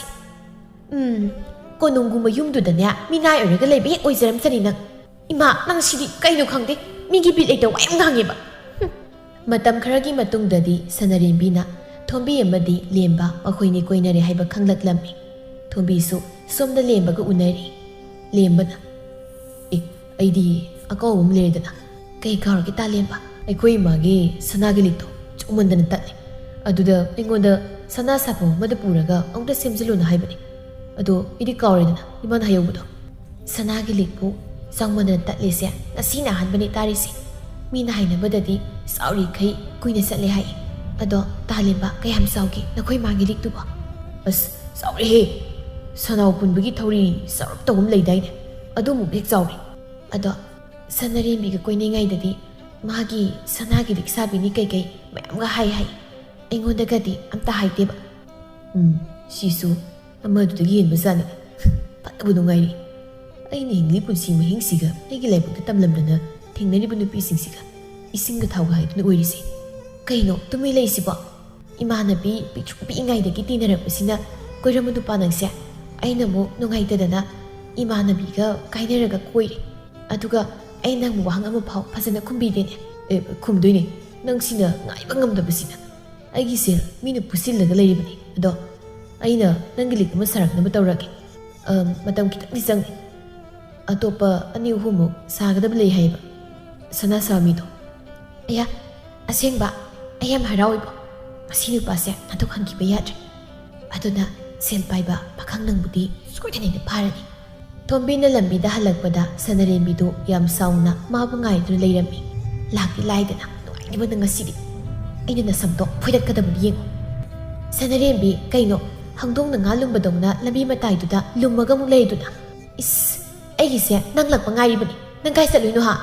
ꯎꯝ, ꯀꯣꯅꯨꯡꯒꯨꯝꯕ ꯌꯨꯝꯗꯨꯗꯅꯦ ꯃꯤꯅꯥꯏ ꯑꯣꯏꯔꯒ ꯂꯩꯕ ꯍꯦꯛ ꯑꯣꯏꯖꯔꯝꯖꯅꯤ ꯅꯪ꯫ ꯏꯃꯥ, ꯅꯪ ꯁꯤꯗꯤ ꯀꯩꯅꯣ ꯈꯪꯗꯦ, ꯃꯤꯒꯤ ꯕꯤꯠ ꯂꯩꯇ ꯋꯥ ꯌꯥꯝ ꯉꯥꯡꯉꯦꯕ꯫ ꯍꯨꯝ꯫ ꯃꯇꯝ ꯈꯔꯒꯤ ꯃꯇꯨꯡꯗꯗꯤ ꯁꯅꯔꯦꯝꯕꯤꯅ ꯊꯣꯝꯕꯤ ꯑꯃꯗꯤ ꯂꯦꯝꯕ ꯃꯈꯣꯏꯅꯤ ꯀꯣꯏꯅꯔꯦ ꯍꯥꯏꯕ ꯈꯪꯂꯛꯂꯝꯃꯤ꯫ ꯊꯣꯝꯕꯤꯁꯨ ꯁꯣꯝꯗ ꯂꯦꯝꯕꯒ ꯎꯅꯔꯤ꯫ ꯂꯦꯝꯕꯅ, "ꯑꯦ, ꯑꯩꯗꯤ ꯑꯀꯥꯎꯕ ꯑꯃ ꯂꯩꯔꯦꯗꯅ?" "ꯀꯩ ꯀꯥꯎꯔꯒꯦ ꯇꯥ ꯂꯦꯝꯕ?" "ꯑꯩꯈꯣꯏ ꯏꯃꯥꯒꯤ ꯁꯅꯥꯒꯤ ꯂꯤꯛꯇꯣ ꯆꯨꯃꯟꯗꯅ ꯇꯠꯂꯦ꯫ ꯑꯗꯨꯗ ꯑꯩꯉꯣꯟꯗ ꯁꯅꯥ ꯁꯥꯐꯝ ꯑꯃꯗ ꯄꯨꯔꯒ ꯑꯃꯨꯛꯇ ꯁꯦꯝꯖꯤꯜꯂꯨꯅ ꯍꯥꯏꯕꯅꯦ꯫ ꯑꯗꯣ ꯑꯩꯗꯤ ꯀꯥꯎꯔꯦꯗꯅ ꯏꯃꯥꯅ ꯍꯥꯏꯍꯧꯕꯗꯣ꯫" ꯁꯅꯥꯒꯤ ꯂꯤꯛꯄꯨ ꯆꯥꯎꯃꯟꯗꯅ ꯇꯠꯂꯤꯁꯦ ꯉꯁꯤꯅ ꯑꯍꯥꯟꯕꯅꯤ ꯇꯥꯔꯤꯁꯦ꯫ ꯃꯤꯅ ꯍꯥꯏꯅꯕꯗꯗꯤ ꯆꯥꯎꯔꯤꯈꯩ ꯀꯨꯏꯅ ꯆꯠꯂꯦ ꯍꯥꯏ꯫ ꯑꯗꯣ ꯇꯥ ꯂꯦꯝꯕ, ꯀꯌꯥꯝ ꯆꯥꯎꯒꯦ ꯅꯈꯣꯏ ꯃꯥꯒꯤ ꯂꯤꯛꯇꯨꯕꯣ? "ꯑꯁ, ꯆꯥꯎꯔꯦꯍꯦ! ꯁꯅꯥꯎ ꯄꯨꯟꯕꯒꯤ ꯊꯧꯔꯤ ꯆꯥꯎꯔꯞ ꯇꯧꯕ ꯑꯃ ꯂꯩꯗꯥꯏꯅꯦ? ꯑꯗꯨꯃꯨꯛ ꯍꯦꯛ ꯆꯥꯎꯔꯦ꯫" ꯑꯗꯣ ꯁꯅꯔꯦꯝꯕꯤꯒ ꯀꯣꯏꯅꯉꯩꯗꯗꯤ ꯃꯥꯒꯤ ꯁꯅꯥꯒꯤ ꯂꯤꯛ ꯁꯥꯕꯤꯅꯤ ꯀꯩꯀꯩ ꯃꯌꯥꯝꯒ ꯍꯥꯏ ꯍꯥꯏ꯫ ꯑꯩꯉꯣꯟꯗꯒꯗꯤ ꯑꯝꯇ ꯍꯥꯏꯗꯦꯕ꯫ ꯎꯝ, ꯁꯤꯁꯨ ꯑꯃꯗꯨꯗꯒꯤ ꯍꯦꯟꯕꯖꯥꯠꯅꯤ꯫ ꯐꯠꯇꯕ ꯅꯨꯡꯉꯥꯏꯔꯤ꯫ ꯑꯩꯅ ꯍꯤꯡꯂꯤ ꯄꯨꯟꯁꯤ ꯃꯍꯤꯡꯁꯤꯒ ꯑꯩꯒꯤ ꯂꯥꯏꯕꯛꯇ ꯇꯝꯂꯝꯗꯅ ꯊꯦꯡꯅꯔꯤꯕ ꯅꯨꯄꯤꯁꯤꯡꯁꯤꯒ ꯏꯁꯤꯡꯒ ꯊꯥꯎꯒ ꯍꯥꯏꯗꯨꯅ ꯑꯣꯏꯔꯤꯁꯦ꯫ ꯀꯩꯅꯣ ꯇꯨꯃꯤꯟ ꯂꯩꯁꯤꯕꯣ? ꯏꯃꯥꯟꯅꯕꯤ ꯄꯤꯛꯇ꯭ꯔꯨ ꯄꯤꯛꯏꯉꯩꯗꯒꯤ ꯇꯤꯟꯅꯔꯛꯄꯁꯤꯅ ꯀꯣꯏꯔꯝꯕ ꯅꯨꯄꯥ ꯅꯪꯁꯦ ꯑꯩꯅ ꯑꯃꯨꯛ ꯅꯨꯡꯉꯥꯏꯇꯗꯅ ꯏꯃꯥꯟꯅꯕꯤꯒ ꯀꯥꯏꯅꯔꯒ ꯀꯣꯏꯔꯦ꯫ ꯑꯗꯨꯒ ꯑꯩ ꯅꯪꯕꯨ ꯋꯥꯍꯪ ꯑꯃ ꯐꯥꯎ ꯐꯖꯅ ꯈꯨꯝꯕꯤꯗꯦꯅꯦ꯫ ꯑꯦ, ꯈꯨꯝꯗꯣꯏꯅꯦ꯫ ꯅꯪꯁꯤꯅ ꯉꯥꯏꯕ ꯉꯝꯗꯕꯁꯤꯅ꯫ ꯑꯩꯒꯤ ꯁꯦꯜ ꯃꯤꯅ ꯄꯨꯁꯤꯜꯂꯒ ꯂꯩꯔꯤꯕꯅꯤ꯫ ꯑꯗꯣ ꯑꯩꯅ ꯅꯪꯒꯤ ꯂꯤꯛ ꯑꯃ ꯁꯥꯔꯛꯅꯕ ꯇꯧꯔꯒꯦ꯫ ꯑꯝ, ꯃꯇꯝ ꯈꯤꯇꯪꯗꯤ ꯆꯪꯉꯦ꯫ ꯑꯇꯣꯞꯄ ꯑꯅꯤ ꯑꯍꯨꯝꯃꯨꯛ ꯁꯥꯒꯗꯕ ꯂꯩ ꯍꯥꯏꯌꯦꯕ ꯁꯅꯥ ꯁꯥꯕ ꯃꯤꯗꯣ꯫ ꯑꯌꯥ, ꯑꯁꯦꯡꯕ? ꯑꯩ ꯌꯥꯝ ꯍꯔꯥꯎꯏꯕꯣ꯫ ꯃꯁꯤ ꯅꯨꯄꯥꯁꯦ ꯊꯥꯗꯣꯛꯍꯟꯈꯤꯕ ꯌꯥꯗ꯭ꯔꯦ꯫ ꯑꯗꯨꯅ ꯁꯦꯜ ꯄꯥꯏꯕ ꯄꯥꯈꯪ ꯅꯪꯕꯨꯗꯤ ꯁꯣꯏꯗꯅ ꯑꯩꯅ ꯐꯥꯔꯅꯤ꯫ ꯊꯣꯝꯕꯤꯅ ꯂꯝꯕꯤꯗ ꯍꯜꯂꯛꯄꯗ ꯁꯅꯔꯦꯝꯕꯤꯗꯨ ꯌꯥꯝ ꯁꯥꯎꯅ ꯃꯥꯕꯨ ꯉꯥꯏꯗꯨꯅ ꯂꯩꯔꯝꯃꯤ꯫ ꯂꯥꯛꯇꯤ ꯂꯥꯏꯗꯅ ꯅꯨꯡꯉꯥꯏꯅꯕꯅ ꯉꯁꯤꯗꯤ꯫ ꯑꯩꯅ ꯅꯁꯝꯗꯣ ꯐꯣꯏꯗꯠꯀꯗꯕꯅꯤ ꯌꯦꯡꯉꯨ꯫ ꯁꯅꯔꯦꯝꯕꯤ, ꯀꯩꯅꯣ ꯍꯧꯗꯣꯡꯅ ꯉꯥ ꯂꯨꯝꯕꯗꯧꯅ ꯂꯝꯕꯤ ꯃꯇꯥꯏꯗꯨꯗ ꯂꯨꯝꯃꯒ ꯑꯃꯨꯛ ꯂꯩꯗꯨꯅ? ꯏꯁ, ꯑꯩꯒꯤꯁꯦ ꯅꯪ ꯂꯛꯄ ꯉꯥꯏꯔꯤꯕꯅꯤ꯫ ꯅꯪ ꯀꯥꯏ ꯆꯠꯂꯨꯏꯅꯣ ꯍꯥ?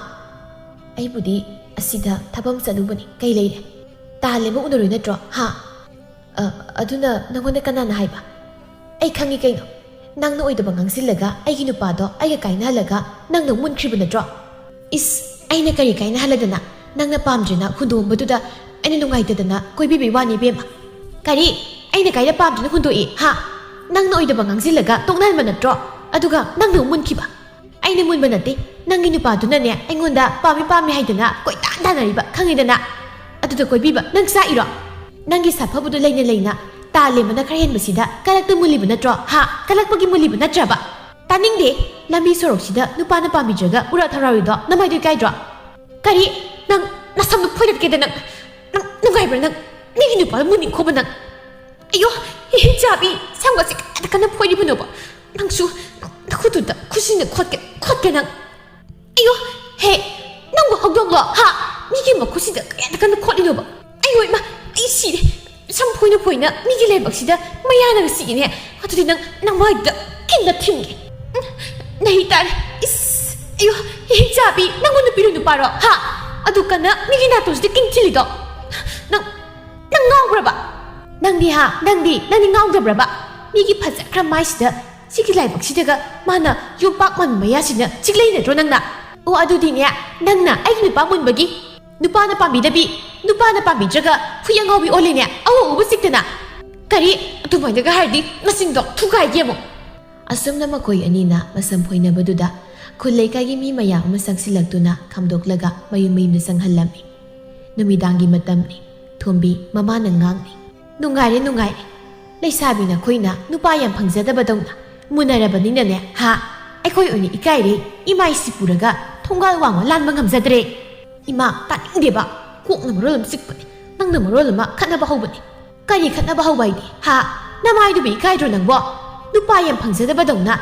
ꯑꯩꯕꯨꯗꯤ ꯑꯁꯤꯗ ꯊꯕꯛ ꯑꯃ ꯆꯠꯂꯨꯕꯅꯤ꯫ ꯀꯩ ꯂꯩꯔꯦ? ꯇꯥ ꯂꯦꯝꯕ ꯎꯅꯔꯨꯏ ꯅꯠꯇ꯭ꯔꯣ ꯍꯥ? ꯑ, ꯑꯗꯨꯅ ꯅꯪꯉꯣꯟꯗ ꯀꯅꯥꯅ ꯍꯥꯏꯕ? ꯑꯩ ꯈꯪꯉꯤ ꯀꯩꯅꯣ꯫ ꯅꯪꯅ ꯑꯣꯏꯗꯕ ꯉꯥꯡꯁꯤꯜꯂꯒ ꯑꯩꯒꯤ ꯅꯨꯄꯥꯗꯣ ꯑꯩꯒ ꯀꯥꯏꯅꯍꯜꯂꯒ ꯅꯪꯅ ꯃꯨꯟꯈ꯭ꯔꯤꯕ ꯅꯠꯇ꯭ꯔꯣ? ꯏꯁ, ꯑꯩꯅ ꯀꯔꯤ ꯀꯥꯏꯅꯍꯜꯂꯗꯅ? ꯅꯪꯅ ꯄꯥꯝꯗ꯭ꯔꯦꯅ ꯍꯨꯟꯗꯣꯛꯑꯝꯕꯗꯨꯗ ꯑꯩꯅ ꯅꯨꯡꯉꯥꯏꯇꯗꯅ ꯀꯣꯏꯕꯤꯕꯩ ꯋꯥꯅꯤ ꯏꯕꯦꯝꯃ꯫ ꯀꯔꯤ? ꯑꯩꯅ ꯀꯥꯏꯗ ꯄꯥꯝꯗ꯭ꯔꯦꯅ ꯍꯨꯟꯗꯣꯛꯏ ꯍꯥ? ꯅꯪꯅ ꯑꯣꯏꯗꯕ ꯉꯥꯡꯁꯤꯜꯂꯒ ꯇꯣꯛꯅꯍꯟꯕ ꯅꯠꯇ꯭ꯔꯣ? ꯑꯗꯨꯒ ꯅꯪꯅ ꯑꯃꯨꯛ ꯃꯨꯟꯈꯤꯕ꯫ ꯑꯩꯅ ꯃꯨꯟꯕ ꯅꯠꯇꯦ, ꯅꯪꯒꯤ ꯅꯨꯄꯥꯗꯨꯅꯅꯦ ꯑꯩꯉꯣꯟꯗ ꯄꯥꯝꯃꯤ ꯄꯥꯝꯃꯤ ꯍꯥꯏꯗꯅ ꯀꯣꯏꯇꯥꯟ ꯇꯥꯟꯅꯔꯤꯕ, ꯈꯪꯉꯤꯗꯅ? ꯑꯗꯨꯗ ꯀꯣꯏꯕꯤꯕ ꯅꯪ ꯆꯥꯛꯏꯔꯣ? ꯅꯪꯒꯤ ꯁꯥꯐꯕꯗꯨ ꯂꯩꯅ ꯂꯩꯅ ꯇꯥ ꯂꯦꯝꯕꯅ ꯈꯔ ꯍꯦꯟꯕꯁꯤꯗ ꯀꯂꯛꯇ ꯃꯨꯜꯂꯤꯕ ꯅꯠꯇ꯭ꯔꯣ ꯍꯥ? ꯀꯂꯛꯄꯒꯤ ꯃꯨꯜꯂꯤꯕ ꯅꯠꯇ꯭ꯔꯕ? ꯇꯥꯅꯤꯡꯗꯦ꯫ ꯂꯝꯕꯤ ꯁꯣꯔꯣꯛꯁꯤꯗ ꯅꯨꯄꯥꯅ ꯄꯥꯝꯕꯤꯗ꯭ꯔꯒ ꯎꯔꯥ ꯊꯧꯔꯥꯎꯔꯤꯗꯣ ꯅꯃꯥꯏꯗꯨ ꯏꯀꯥꯏꯗ꯭ꯔꯣ? ꯀꯔꯤ? ꯅꯪ ꯅꯁꯝꯗꯨ ꯐꯣꯏꯗꯠꯀꯦꯗ ꯅꯪ꯫ ꯅꯪ ꯅꯨꯡꯉꯥꯏꯕ꯭ꯔꯥ ꯅꯪ? ꯅꯪꯒꯤ ꯅꯨꯄꯥꯗꯨ ꯃꯨꯟꯅꯤꯡꯈꯣꯕ ꯅꯪ꯫ ꯑꯌꯣ, ꯍꯤꯡꯆꯥꯕꯤ, ꯁꯝꯒꯁꯦ ꯀꯗꯥꯏꯗ ꯀꯟꯅ ꯐꯣꯏꯔꯤꯕꯅꯣꯕ? ꯅꯪꯁꯨ ꯅꯈꯨꯠꯇꯨꯗ ꯈꯨꯠꯁꯤꯅ ꯈꯣꯠꯀꯦ, ꯈꯣꯠꯀꯦ ꯅꯪ꯫ ꯑꯌꯣ, ꯍꯦ, ꯅꯪꯕꯨ ꯍꯧꯗꯣꯡꯂꯣ? ꯍꯥ? ꯃꯤꯒꯤ ꯃꯈꯨꯠꯁꯤꯗ ꯀꯌꯥꯗ ꯀꯟꯅ ꯈꯣꯠꯂꯤꯅꯣꯕ? ꯑꯌꯣ ꯏꯃꯥ, ꯑꯩ ꯁꯤꯔꯦ꯫ ꯁꯝ ꯐꯣꯏꯅ ꯐꯣꯏꯅ ꯃꯤꯒꯤ ꯂꯥꯏꯕꯛꯁꯤꯗ ꯃꯌꯥꯅꯒ ꯁꯤꯒꯤꯅꯦ꯫ ꯑꯗꯨꯗꯤ ꯅꯪ ꯅꯃꯥꯏꯗ ꯀꯤꯟꯗ ꯊꯤꯟꯒꯦ꯫ ꯎꯝ, ꯅꯍꯤ ꯇꯥꯔꯦ꯫ ꯏꯁ, ꯑꯌꯣ, ꯍꯤꯡꯆꯥꯕꯤ, ꯅꯪꯕꯨ ꯅꯨꯄꯤꯔꯣ ꯅꯨꯄꯥꯔꯣ? ꯍꯥ? ꯑꯗꯨ ꯀꯟꯅ ꯃꯤꯒꯤ ꯅꯥꯇꯣꯟꯁꯤꯗ ꯀꯤꯟ ꯊꯤꯜꯂꯤꯗꯣ? ꯅꯪ, ꯅꯪ ꯉꯥꯎꯕ꯭ꯔꯕ? ꯅꯪꯗꯤ ꯍꯥ? ꯅꯪꯗꯤ, ꯅꯪꯗꯤ ꯉꯥꯎꯗꯕ꯭ꯔꯕ? ꯃꯤꯒꯤ ꯐꯖꯈ꯭ꯔ ꯃꯥꯏꯁꯤꯗ ꯁꯤꯒꯤ ꯂꯥꯏꯕꯛꯁꯤꯗꯒ ꯃꯥꯅ ꯌꯣꯝꯄꯥꯛ ꯃꯥꯟꯕ ꯃꯌꯥꯁꯤꯅ ꯆꯤꯛꯂꯩꯅꯗ꯭ꯔꯣ ꯅꯪꯅ? ꯑꯣ, ꯑꯗꯨꯗꯤꯅꯦ, ꯅꯪꯅ ꯑꯩꯒꯤ ꯅꯨꯄꯥ ꯃꯨꯟꯕꯒꯤ, ꯅꯨꯄꯥꯅ ꯄꯥꯝꯕꯤꯗꯕꯤ, ꯅꯨꯄꯥꯅ ꯄꯥꯝꯕꯤꯗ꯭ꯔꯒ ꯍꯨꯏ ꯑꯉꯥꯎꯕꯤ ꯑꯣꯜꯂꯤꯅꯦ, ꯑꯎ ꯑꯎꯕ ꯆꯤꯛꯇꯅ꯫ ꯀꯔꯤ? ꯑꯗꯨꯃꯥꯏꯅꯒ ꯍꯥꯏꯔꯗꯤ ꯃꯆꯤꯟꯗꯣ ꯊꯨꯒꯥꯏꯒꯦ ꯑꯃꯨꯛ꯫ ꯑꯁꯨꯝꯅ ꯃꯈꯣꯏ ꯑꯅꯤꯅ ꯃꯁꯝ ꯐꯣꯏꯅꯕꯗꯨꯗ ꯈꯨꯜ ꯂꯩꯀꯥꯏꯒꯤ ꯃꯤ ꯃꯌꯥꯝ ꯑꯃ ꯆꯪꯁꯤꯜꯂꯛꯇꯨꯅ ꯈꯥꯝꯗꯣꯛꯂꯒ ꯃꯌꯨꯝ ꯃꯌꯨꯝꯗ ꯆꯪꯍꯜꯂꯝꯃꯤ꯫ ꯅꯨꯃꯤꯗꯥꯡꯒꯤ ꯃꯇꯝꯅꯤ꯫ ꯊꯣꯝꯕꯤ ꯃꯃꯥꯅ ꯉꯥꯡꯂꯤ, "ꯅꯨꯡꯉꯥꯏꯔꯦ, ꯅꯨꯡꯉꯥꯏꯔꯦ꯫ ꯂꯩꯁꯥꯕꯤ ꯅꯈꯣꯏꯅ ꯅꯨꯄꯥ ꯌꯥꯝ ꯐꯪꯖꯗꯕꯗꯧꯅ ꯃꯨꯟꯅꯔꯕꯅꯤꯅꯅꯦ, ꯍꯥ? ꯑꯩꯈꯣꯏ ꯑꯣꯏꯅ ꯏꯀꯥꯏꯔꯦ꯫ ꯏꯃꯥ ꯏꯁꯤ ꯄꯨꯔꯒ ꯊꯣꯡꯒꯥꯜ ꯋꯥꯡꯃ ꯂꯥꯟꯕ ꯉꯝꯖꯗ꯭ꯔꯦ꯫ ꯏꯃꯥ, ꯇꯥꯅꯤꯡꯗꯦꯕ꯫ ꯀꯣꯛꯅ ꯃꯔꯣꯜ ꯑꯃ ꯆꯤꯛꯄꯅꯦ, ꯅꯪꯅ ꯃꯔꯣꯜ ꯑꯃ ꯈꯠꯅꯕ ꯍꯧꯕꯅꯦ꯫ ꯀꯔꯤ ꯈꯠꯅꯕ ꯍꯧꯕ ꯍꯥꯏꯗꯤ? ꯍꯥ? ꯅꯃꯥꯏꯗꯨꯕꯨ ꯏꯀꯥꯏꯗ꯭ꯔꯣ ꯅꯪꯕꯣ? ꯅꯨꯄꯥ ꯌꯥꯝ ꯐꯪꯖꯗꯕꯗꯧꯅ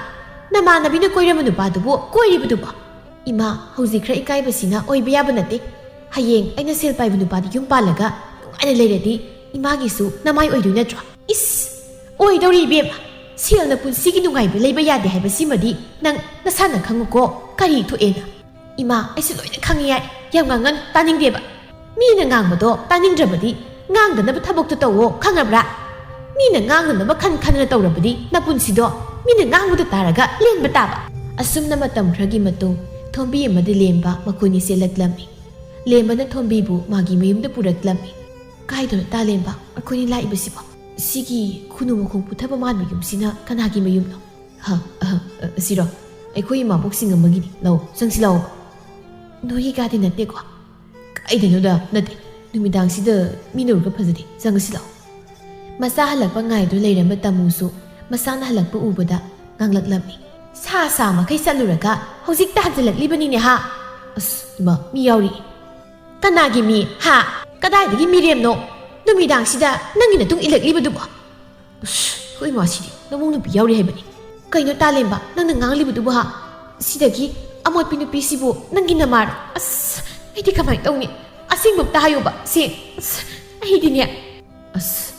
ꯅꯃꯥꯟꯅꯕꯤꯅ ꯀꯣꯏꯔꯝꯕ ꯅꯨꯄꯥꯗꯨꯕꯨ ꯀꯣꯏꯔꯤꯕꯗꯨꯕꯣ?" "ꯏꯃꯥ, ꯍꯧꯖꯤꯛ ꯈꯔ ꯏꯀꯥꯏꯕꯁꯤꯅ ꯑꯣꯏꯕ ꯌꯥꯕ ꯅꯠꯇꯦ꯫ ꯍꯌꯦꯡ ꯑꯩꯅ ꯁꯦꯜ ꯄꯥꯏꯕ ꯅꯨꯄꯥꯗ ꯌꯨꯝ ꯄꯥꯜꯂꯒ ꯅꯨꯡꯉꯥꯏꯅ ꯂꯩꯔꯗꯤ ꯏꯃꯥꯒꯤꯁꯨ ꯅꯃꯥꯏ ꯑꯣꯏꯗꯣꯏ ꯅꯠꯇ꯭ꯔꯣ?" "ꯏꯁ, ꯑꯣꯏꯗꯧꯔꯤ ꯏꯕꯦꯝꯃ꯫ ꯁꯦꯜꯅ ꯄꯨꯟꯁꯤꯒꯤ ꯅꯨꯡꯉꯥꯏꯕ ꯂꯩꯕ ꯌꯥꯗꯦ ꯍꯥꯏꯕꯁꯤꯃꯗꯤ ꯅꯪ ꯅꯁꯥꯅ ꯈꯪꯉꯨꯀꯣ꯫ ꯀꯔꯤ ꯊꯣꯛꯑꯦꯅ?" "ꯏꯃꯥ, ꯑꯩꯁꯨ ꯂꯣꯏꯅ ꯈꯪꯉꯤ ꯌꯥꯏ꯫ ꯌꯥꯝ ꯉꯥꯡꯉꯅꯨ, ꯇꯥꯅꯤꯡꯗꯦꯕ꯫ ꯃꯤꯅ ꯉꯥꯡꯕꯗꯣ ꯇꯥꯅꯤꯡꯗ꯭ꯔꯕꯗꯤ ꯉꯥꯡꯗꯅꯕ ꯊꯕꯛꯇꯣ ꯇꯧꯋꯣ, ꯈꯪꯉꯕ꯭ꯔꯥ? ꯃꯤꯅ ꯉꯥꯡꯗꯅꯕ ꯈꯟ ꯈꯟꯅ ꯇꯧꯔꯕꯗꯤ ꯅꯄꯨꯟꯁꯤꯗꯣ ꯃꯤꯅ ꯉꯥꯡꯕꯗ ꯇꯥꯔꯒ ꯂꯦꯟꯕ ꯇꯥꯕ." ꯑꯁꯨꯝꯅ ꯃꯇꯝ ꯈꯔꯒꯤ ꯃꯇꯨꯡ ꯊꯣꯝꯕꯤ ꯑꯃꯗꯤ ꯂꯦꯝꯕ ꯃꯈꯣꯏꯅꯤ ꯆꯦꯜꯂꯛꯂꯝꯃꯤ꯫ ꯂꯦꯝꯕꯅ ꯊꯣꯝꯕꯤꯕꯨ ꯃꯥꯒꯤ ꯃꯌꯨꯝꯗ ꯄꯨꯔꯛꯂꯝꯃꯤ꯫ "ꯀꯥꯏꯗꯅꯣ ꯇꯥ ꯂꯦꯝꯕ, ꯑꯩꯈꯣꯏꯅꯤ ꯂꯥꯛꯏꯕꯁꯤꯕꯣ? ꯁꯤꯒꯤ ꯈꯨꯅꯨ ꯃꯈꯣꯡ ꯄꯨꯊꯕ ꯃꯥꯟꯕ ꯌꯨꯝꯁꯤꯅ ꯀꯅꯥꯒꯤ ꯃꯌꯨꯝꯅꯣ?" "ꯍ, ꯑꯍ, ꯑ, ꯑꯁꯤꯔꯣ? ꯑꯩꯈꯣꯏ ꯏꯃꯥꯕꯣꯛꯁꯤꯡ ꯑꯃꯒꯤꯅꯤ꯫ ꯂꯥꯛꯑꯣ, ꯆꯪꯁꯤ ꯂꯥꯛꯑꯣ꯫" "ꯅꯣꯏꯒꯤ ꯀꯥꯗꯤ ꯅꯠꯇꯦꯀꯣ?" "ꯀꯥꯏꯗꯅꯣꯗ, ꯅꯠꯇꯦ꯫ ꯅꯨꯃꯤꯗꯥꯡꯁꯤꯗ ꯃꯤꯅ ꯎꯔꯒ ꯐꯖꯗꯦ꯫ ꯆꯪꯉꯁꯤ ꯂꯥꯛꯑꯣ꯫" ꯃꯆꯥ ꯍꯜꯂꯛꯄ ꯉꯥꯏꯗꯨꯅ ꯂꯩꯔꯝꯕ ꯇꯥꯃꯨꯁꯨ ꯃꯆꯥꯅ ꯍꯜꯂꯛꯄ ꯎꯕꯗ ꯉꯥꯡꯂꯛꯂꯝꯃꯤ꯫ "ꯁꯥ ꯁꯥ ꯃꯈꯩ ꯆꯠꯂꯨꯔꯒ ꯍꯧꯖꯤꯛꯇ ꯍꯟꯖꯤꯜꯂꯛꯂꯤꯕꯅꯤꯅꯦ ꯍꯥ? ꯑꯁ, ꯏꯃꯥ, ꯃꯤ ꯌꯥꯎꯔꯤ꯫" "ꯀꯅꯥꯒꯤ ꯃꯤ? ꯍꯥ? ꯀꯗꯥꯏꯗꯒꯤ ꯃꯤꯔꯦꯝꯅꯣ? ꯅꯨꯃꯤꯗꯥꯡꯁꯤꯗ ꯅꯪꯒꯤ ꯅꯇꯨꯡ ꯏꯜꯂꯛꯂꯤꯕꯗꯨꯕꯣ?" "ꯑꯁ, ꯑꯩꯈꯣꯏ ꯏꯃꯥꯁꯤꯗꯤ ꯅꯃꯧ ꯅꯨꯄꯤ ꯌꯥꯎꯔꯤ ꯍꯥꯏꯕꯅꯤ꯫" "ꯀꯩꯅꯣ ꯇꯥꯂꯦꯝꯕ, ꯅꯪꯅ ꯉꯥꯡꯂꯤꯕꯗꯨꯕꯨ ꯍꯥ? ꯁꯤꯗꯒꯤ ꯑꯃꯣꯠꯄꯤ ꯅꯨꯄꯤꯁꯤꯕꯨ ꯅꯪꯒꯤ ꯅꯃꯥꯔꯣ? ꯑꯁ, ꯑꯩꯗꯤ ꯀꯃꯥꯏꯅ ꯇꯧꯅꯤ? ꯑꯁꯦꯡꯕ ꯑꯝꯇ ꯍꯥꯏꯌꯨꯕ, ꯁꯦ꯫ ꯑꯁ, ꯑꯩꯗꯤꯅꯦ꯫" "ꯑꯁ,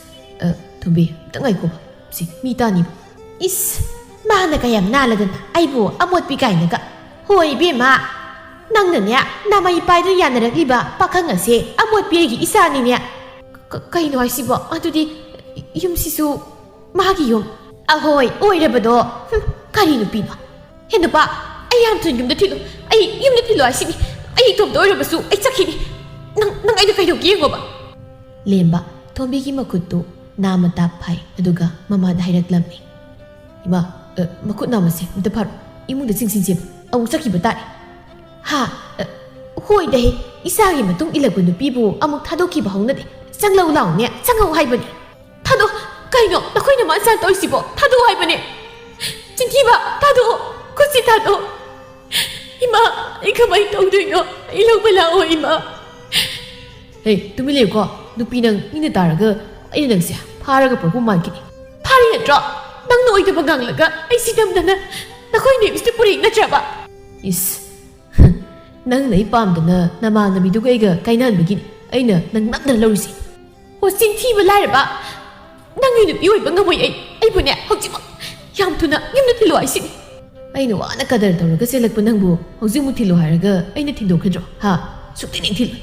ꯑ, ꯊꯣꯝꯕꯤ, ꯑꯝꯇ ꯉꯥꯏꯈꯣꯕ꯫ ꯁꯤ ꯃꯤ ꯇꯥꯅꯤꯕ꯫" "ꯏꯁ, ꯃꯥꯅ ꯀꯌꯥꯝ ꯅꯥꯜꯂꯗꯅ ꯑꯩꯕꯨ ꯑꯃꯣꯠꯄꯤ ꯀꯥꯏꯅꯒ꯫ ꯍꯣꯏ ꯏꯕꯦꯝꯃ, ꯅꯪꯅꯅꯦ, ꯅꯃꯩ ꯄꯥꯏꯗꯨꯅ ꯌꯥꯅꯔꯛꯂꯤꯕ ꯄꯥꯈꯪ ꯑꯁꯦ ꯑꯃꯣꯠꯄꯤ ꯑꯩꯒꯤ ꯏꯆꯥꯅꯤꯅꯦ꯫" "ꯀ-, ꯀꯩꯅꯣ ꯍꯥꯏꯁꯤꯕꯣ? ꯑꯗꯨꯗꯤ ꯌꯨꯝꯁꯤꯁꯨ ꯃꯥꯒꯤ ꯌꯨꯝ?" ꯑꯍꯣꯏ, ꯑꯣꯏꯔꯕꯗꯣ꯫ ꯍꯨꯝ, ꯀꯔꯤ ꯅꯨꯄꯤꯅꯣ? ꯍꯦ ꯅꯨꯄꯥ, ꯑꯩ ꯌꯥꯝ ꯊꯨꯅ ꯌꯨꯝꯗ ꯊꯤꯜꯂꯨ꯫ ꯑꯩ ꯌꯨꯝꯗ ꯊꯤꯜꯂꯨ ꯍꯥꯏꯁꯤꯅꯤ꯫ ꯑꯩ ꯏꯇꯣꯝꯇ ꯑꯣꯏꯔꯕꯁꯨ ꯑꯩ ꯆꯠꯈꯤꯅꯤ꯫ ꯅꯪ, ꯅꯪ ꯑꯩꯅ ꯀꯩꯗꯧꯒꯦ ꯌꯦꯡꯉꯣꯕ꯫ ꯂꯦꯝꯕ, ꯊꯣꯝꯕꯤꯒꯤ ꯃꯈꯨꯠꯇꯨ ꯅꯥꯝꯃ ꯇꯥꯞ ꯐꯥꯏ, ꯑꯗꯨꯒ ꯃꯃꯥꯗ ꯍꯥꯏꯔꯛꯂꯝꯃꯤ꯫ "ꯏꯃꯥ, ꯑ, ꯃꯈꯨꯠ ꯅꯥꯝꯃꯁꯦ ꯑꯝꯇ ꯐꯥꯔꯣ꯫ ꯏꯃꯨꯡꯗ ꯆꯤꯡꯁꯤꯟꯁꯦꯕ꯫ ꯑꯃꯨꯛ ꯆꯠꯈꯤꯕ ꯇꯥꯔꯦ꯫" "ꯍꯥ? ꯑ, ꯍꯣꯏꯗ ꯍꯦ, ꯏꯆꯥꯒꯤ ꯃꯇꯨꯡ ꯏꯜꯂꯛꯄ ꯅꯨꯄꯤꯕꯨ ꯑꯃꯨꯛ ꯊꯥꯗꯣꯛꯈꯤꯕ ꯍꯧꯅꯗꯦ꯫ ꯆꯪꯂꯧ ꯂꯥꯎꯅꯦ, ꯆꯪꯉꯧ ꯍꯥꯏꯕꯅꯤ꯫ ꯊꯥꯗꯣꯛ, ꯀꯩꯅꯣ ꯅꯈꯣꯏꯅ ꯃꯥ ꯆꯥ ꯇꯧꯔꯤꯁꯤꯕꯣ? ꯊꯥꯗꯣꯛꯑꯣ ꯍꯥꯏꯕꯅꯦ꯫ ꯆꯤꯟꯊꯤꯕ, ꯊꯥꯗꯣꯛꯑꯣ, ꯈꯨꯠꯁꯤ ꯊꯥꯗꯣꯛꯑꯣ꯫ ꯏꯃꯥ, ꯑꯩ ꯀꯃꯥꯏꯅ ꯇꯧꯗꯣꯏꯅꯣ? ꯑꯩ ꯂꯧꯕ ꯂꯥꯛꯑꯣ, ꯏꯃꯥ꯫" "ꯍꯦ, ꯇꯨꯃꯤꯟ ꯂꯩꯌꯨꯀꯣ꯫ ꯅꯨꯄꯤ ꯅꯪ ꯃꯤꯅ ꯇꯥꯔꯒ ꯑꯩꯅ ꯅꯪꯁꯦ ꯐꯥꯔꯒ ꯄꯨꯔꯛꯄ ꯃꯥꯟꯈꯤꯅꯤ꯫" "ꯐꯥꯔꯤ ꯅꯠꯇ꯭ꯔꯣ? ꯅꯪꯅ ꯑꯣꯏꯗꯕ ꯉꯥꯡꯂꯒ ꯑꯩ ꯁꯤ ꯅꯝꯗꯅ ꯅꯈꯣꯏ ꯅꯦꯕꯤꯁꯇ ꯄꯨꯔꯛꯏ ꯅꯠꯇ꯭ꯔꯕ?" "ꯏꯁ, ꯅꯪꯅ ꯑꯩ ꯄꯥꯝꯗꯅ ꯅꯃꯥꯟꯅꯕꯤꯗꯨꯒ ꯑꯩꯒ ꯀꯥꯏꯅꯍꯟꯕꯒꯤꯅꯤ ꯑꯩꯅ ꯅꯪ ꯅꯝꯗꯅ ꯂꯧꯔꯤꯁꯦ꯫" "ꯑꯣ, ꯆꯤꯟꯊꯤꯕ ꯂꯥꯏꯔꯕ! ꯅꯪꯒꯤ ꯅꯨꯄꯤ ꯑꯣꯏꯕ ꯉꯝꯃꯣꯏ ꯑꯩ꯫ ꯑꯩꯕꯨꯅꯦ ꯍꯧꯖꯤꯛꯃꯛ ꯌꯥꯝ ꯊꯨꯅ ꯌꯨꯝꯗ ꯊꯤꯜꯂꯣ ꯍꯥꯏꯁꯤꯅꯤ꯫" "ꯑꯩꯅ ꯋꯥꯅ ꯀꯗꯔ ꯇꯧꯔꯒ ꯆꯦꯜꯂꯛꯄ ꯅꯪꯕꯨ ꯍꯧꯖꯤꯛꯃꯨꯛ ꯊꯤꯜꯂꯣ ꯍꯥꯏꯔꯒ ꯑꯩꯅ ꯊꯤꯟꯗꯣꯛꯀꯗ꯭ꯔꯣ? ꯍꯥ? ꯁꯨꯛꯊꯤꯟ ꯍꯦꯛ ꯊꯤꯜꯂꯣꯏ꯫"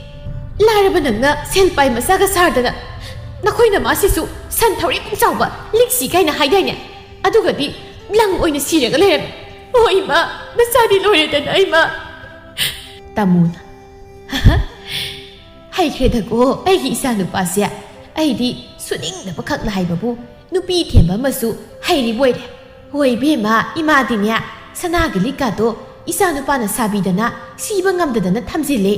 "ꯂꯥꯏꯔꯕ ꯅꯪꯅ ꯁꯦꯜ ꯄꯥꯏ ꯃꯆꯥꯒ ꯁꯥꯔꯗꯅ ꯅꯈꯣꯏ ꯅꯃꯥꯁꯤꯁꯨ ꯁꯟ ꯊꯧꯔꯤ ꯄꯨꯡ ꯆꯥꯎꯕ ꯂꯤꯛꯁꯤ ꯀꯥꯏꯅ ꯍꯥꯏꯗꯥꯏꯅꯦ? ꯑꯗꯨꯒꯗꯤ ꯂꯪ ꯑꯣꯏꯅ ꯁꯤꯔꯒ ꯂꯩꯔꯝꯃꯤ꯫ ꯑꯣ ꯏꯃꯥ, ꯅꯆꯥꯗꯤ ꯂꯣꯏꯔꯦꯗꯅ ꯏꯃꯥ꯫" ꯇꯥꯃꯣꯅ, "ꯍꯩꯈ꯭ꯔꯦꯗꯀꯣ ꯑꯩꯒꯤ ꯏꯆꯥ ꯅꯨꯄꯥꯁꯦ꯫ ꯑꯩꯗꯤ ꯁꯨꯅꯤꯡꯗꯕ ꯈꯛꯅ ꯍꯥꯏꯕꯕꯨ ꯅꯨꯄꯤ ꯊꯦꯝꯕ ꯑꯃꯁꯨ ꯍꯩꯔꯤꯕ ꯑꯣꯏꯔꯦ꯫ ꯍꯣꯏ ꯏꯕꯦꯝꯃ, ꯏꯃꯥꯗꯤꯅꯦ ꯁꯅꯥꯒꯤ ꯂꯤꯛꯀꯥꯗꯣ ꯏꯆꯥ ꯅꯨꯄꯥꯅ ꯁꯥꯕꯤꯗꯅ ꯁꯤꯕ ꯉꯝꯗꯗꯅ ꯊꯝꯖꯤꯜꯂꯦ꯫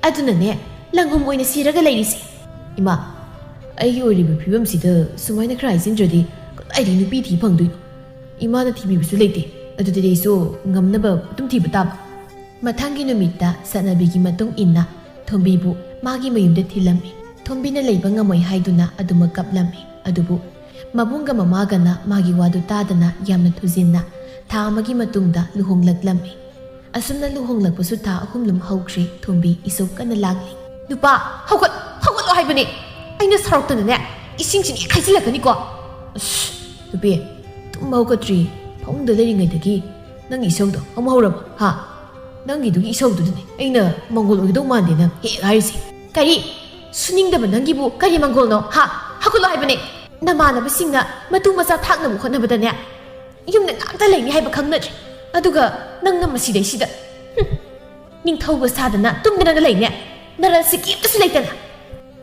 ꯑꯗꯨꯅꯅꯦ ꯂꯪꯍꯨꯝ ꯑꯣꯏꯅ ꯁꯤꯔꯒ ꯂꯩꯔꯤꯁꯦ꯫" "ꯏꯃꯥ, ꯑꯩꯒꯤ ꯑꯣꯏꯔꯤꯕ ꯐꯤꯕꯝꯁꯤꯗ ꯁꯨꯃꯥꯏꯅ ꯈꯔ ꯍꯥꯏꯖꯤꯟꯗ꯭ꯔꯗꯤ ꯀꯗꯥꯏꯗꯒꯤ ꯅꯨꯄꯤ ꯊꯤ ꯐꯪꯗꯣꯏꯅꯣ? ꯏꯃꯥꯅ ꯊꯤꯕꯤꯕꯁꯨ ꯂꯩꯇꯦ꯫ ꯑꯗꯨꯗꯤ ꯑꯩꯁꯨ ꯉꯝꯅꯕ ꯑꯗꯨꯝ ꯊꯤꯕ ꯇꯥꯕ꯫" ꯃꯊꯪꯒꯤ ꯅꯨꯃꯤꯠꯇ ꯆꯠꯅꯕꯤꯒꯤ ꯃꯇꯨꯡ ꯏꯟꯅ ꯊꯣꯝꯕꯤꯕꯨ ꯃꯥꯒꯤ ꯃꯌꯨꯝꯗ ꯊꯤꯜꯂꯝꯃꯤ꯫ ꯊꯣꯝꯕꯤꯅ ꯂꯩꯕ ꯉꯝꯃꯣꯏ ꯍꯥꯏꯗꯨꯅ ꯑꯗꯨꯃꯛ ꯀꯞꯂꯝꯃꯤ꯫ ꯑꯗꯨꯕꯨ ꯃꯕꯨꯡꯒ ꯃꯃꯥꯒꯅ ꯃꯥꯒꯤ ꯋꯥꯗꯨ ꯇꯥꯗꯅ ꯌꯥꯝꯅ ꯊꯨꯖꯤꯟꯅ ꯊꯥ ꯑꯃꯒꯤ ꯃꯇꯨꯡꯗ ꯂꯨꯍꯣꯡꯂꯛꯂꯝꯃꯤ꯫ ꯑꯁꯨꯝꯅ ꯂꯨꯍꯣꯡꯂꯛꯄꯁꯨ ꯊꯥ ꯑꯍꯨꯝꯂꯣꯝ ꯍꯧꯈ꯭ꯔꯦ꯫ ꯊꯣꯝꯕꯤ ꯏꯁꯧ ꯀꯟꯅ ꯂꯥꯡꯂꯤ꯫ "ꯅꯨꯄꯥ, ꯍꯧꯒꯠ, ꯍꯧꯒꯠꯂꯣ ꯍꯥꯏꯕꯅꯦ꯫ ꯑꯩꯅ ꯁꯥꯎꯔꯛꯇꯅꯅꯦ ꯏꯁꯤꯡꯁꯤꯅ ꯍꯦꯛ ꯍꯩꯖꯤꯜꯂꯛꯀꯅꯤꯀꯣ꯫" "ꯑꯁ, ꯅꯨꯄꯤ, ꯇꯨꯝꯕ ꯍꯧꯒꯠꯇ꯭ꯔꯤ, ꯐꯃꯨꯡꯗ ꯂꯩꯔꯤꯉꯩꯗꯒꯤ ꯅꯪꯒꯤ ꯏꯁꯧꯗꯣ ꯑꯃꯨꯛ ꯍꯧꯔꯕ, ꯍꯥ? ꯅꯪꯒꯤꯗꯨꯒꯤ ꯏꯁꯧꯗꯨꯗꯅꯦ ꯑꯩꯅ ꯃꯪꯒꯣꯜ ꯑꯣꯏꯒꯗꯧ ꯃꯥꯟꯗꯦ ꯅꯪ ꯍꯦꯛ ꯍꯥꯏꯔꯤꯁꯦ꯫" "ꯀꯔꯤ? ꯁꯨꯅꯤꯡꯗꯕ ꯅꯪꯒꯤꯕꯨ ꯀꯔꯤ ꯃꯪꯒꯣꯜꯅꯣ, ꯍꯥ? ꯍꯧꯒꯠꯂꯣ ꯍꯥꯏꯕꯅꯦ꯫" ꯅꯃꯥꯟꯅꯕꯁꯤꯡꯅ ꯃꯇꯨ ꯃꯆꯥ ꯊꯥꯛꯅꯕ ꯍꯣꯠꯅꯕꯗꯅꯦ, ꯌꯨꯝꯗ ꯉꯥꯛꯇ ꯂꯩꯅꯤ ꯍꯥꯏꯕ ꯈꯪꯅꯗ꯭ꯔꯦ꯫ ꯑꯗꯨꯒ ꯅꯪꯅ ꯃꯁꯤꯗꯩꯁꯤꯗ, ꯍꯨꯝ, ꯅꯤꯡꯊꯧꯒ ꯁꯥꯗꯅ ꯇꯨꯝꯗꯅꯒ ꯂꯩꯅꯦ꯫ ꯅꯔꯜꯁꯦ ꯀꯦꯝꯇꯁꯨ ꯂꯩꯇꯅ꯫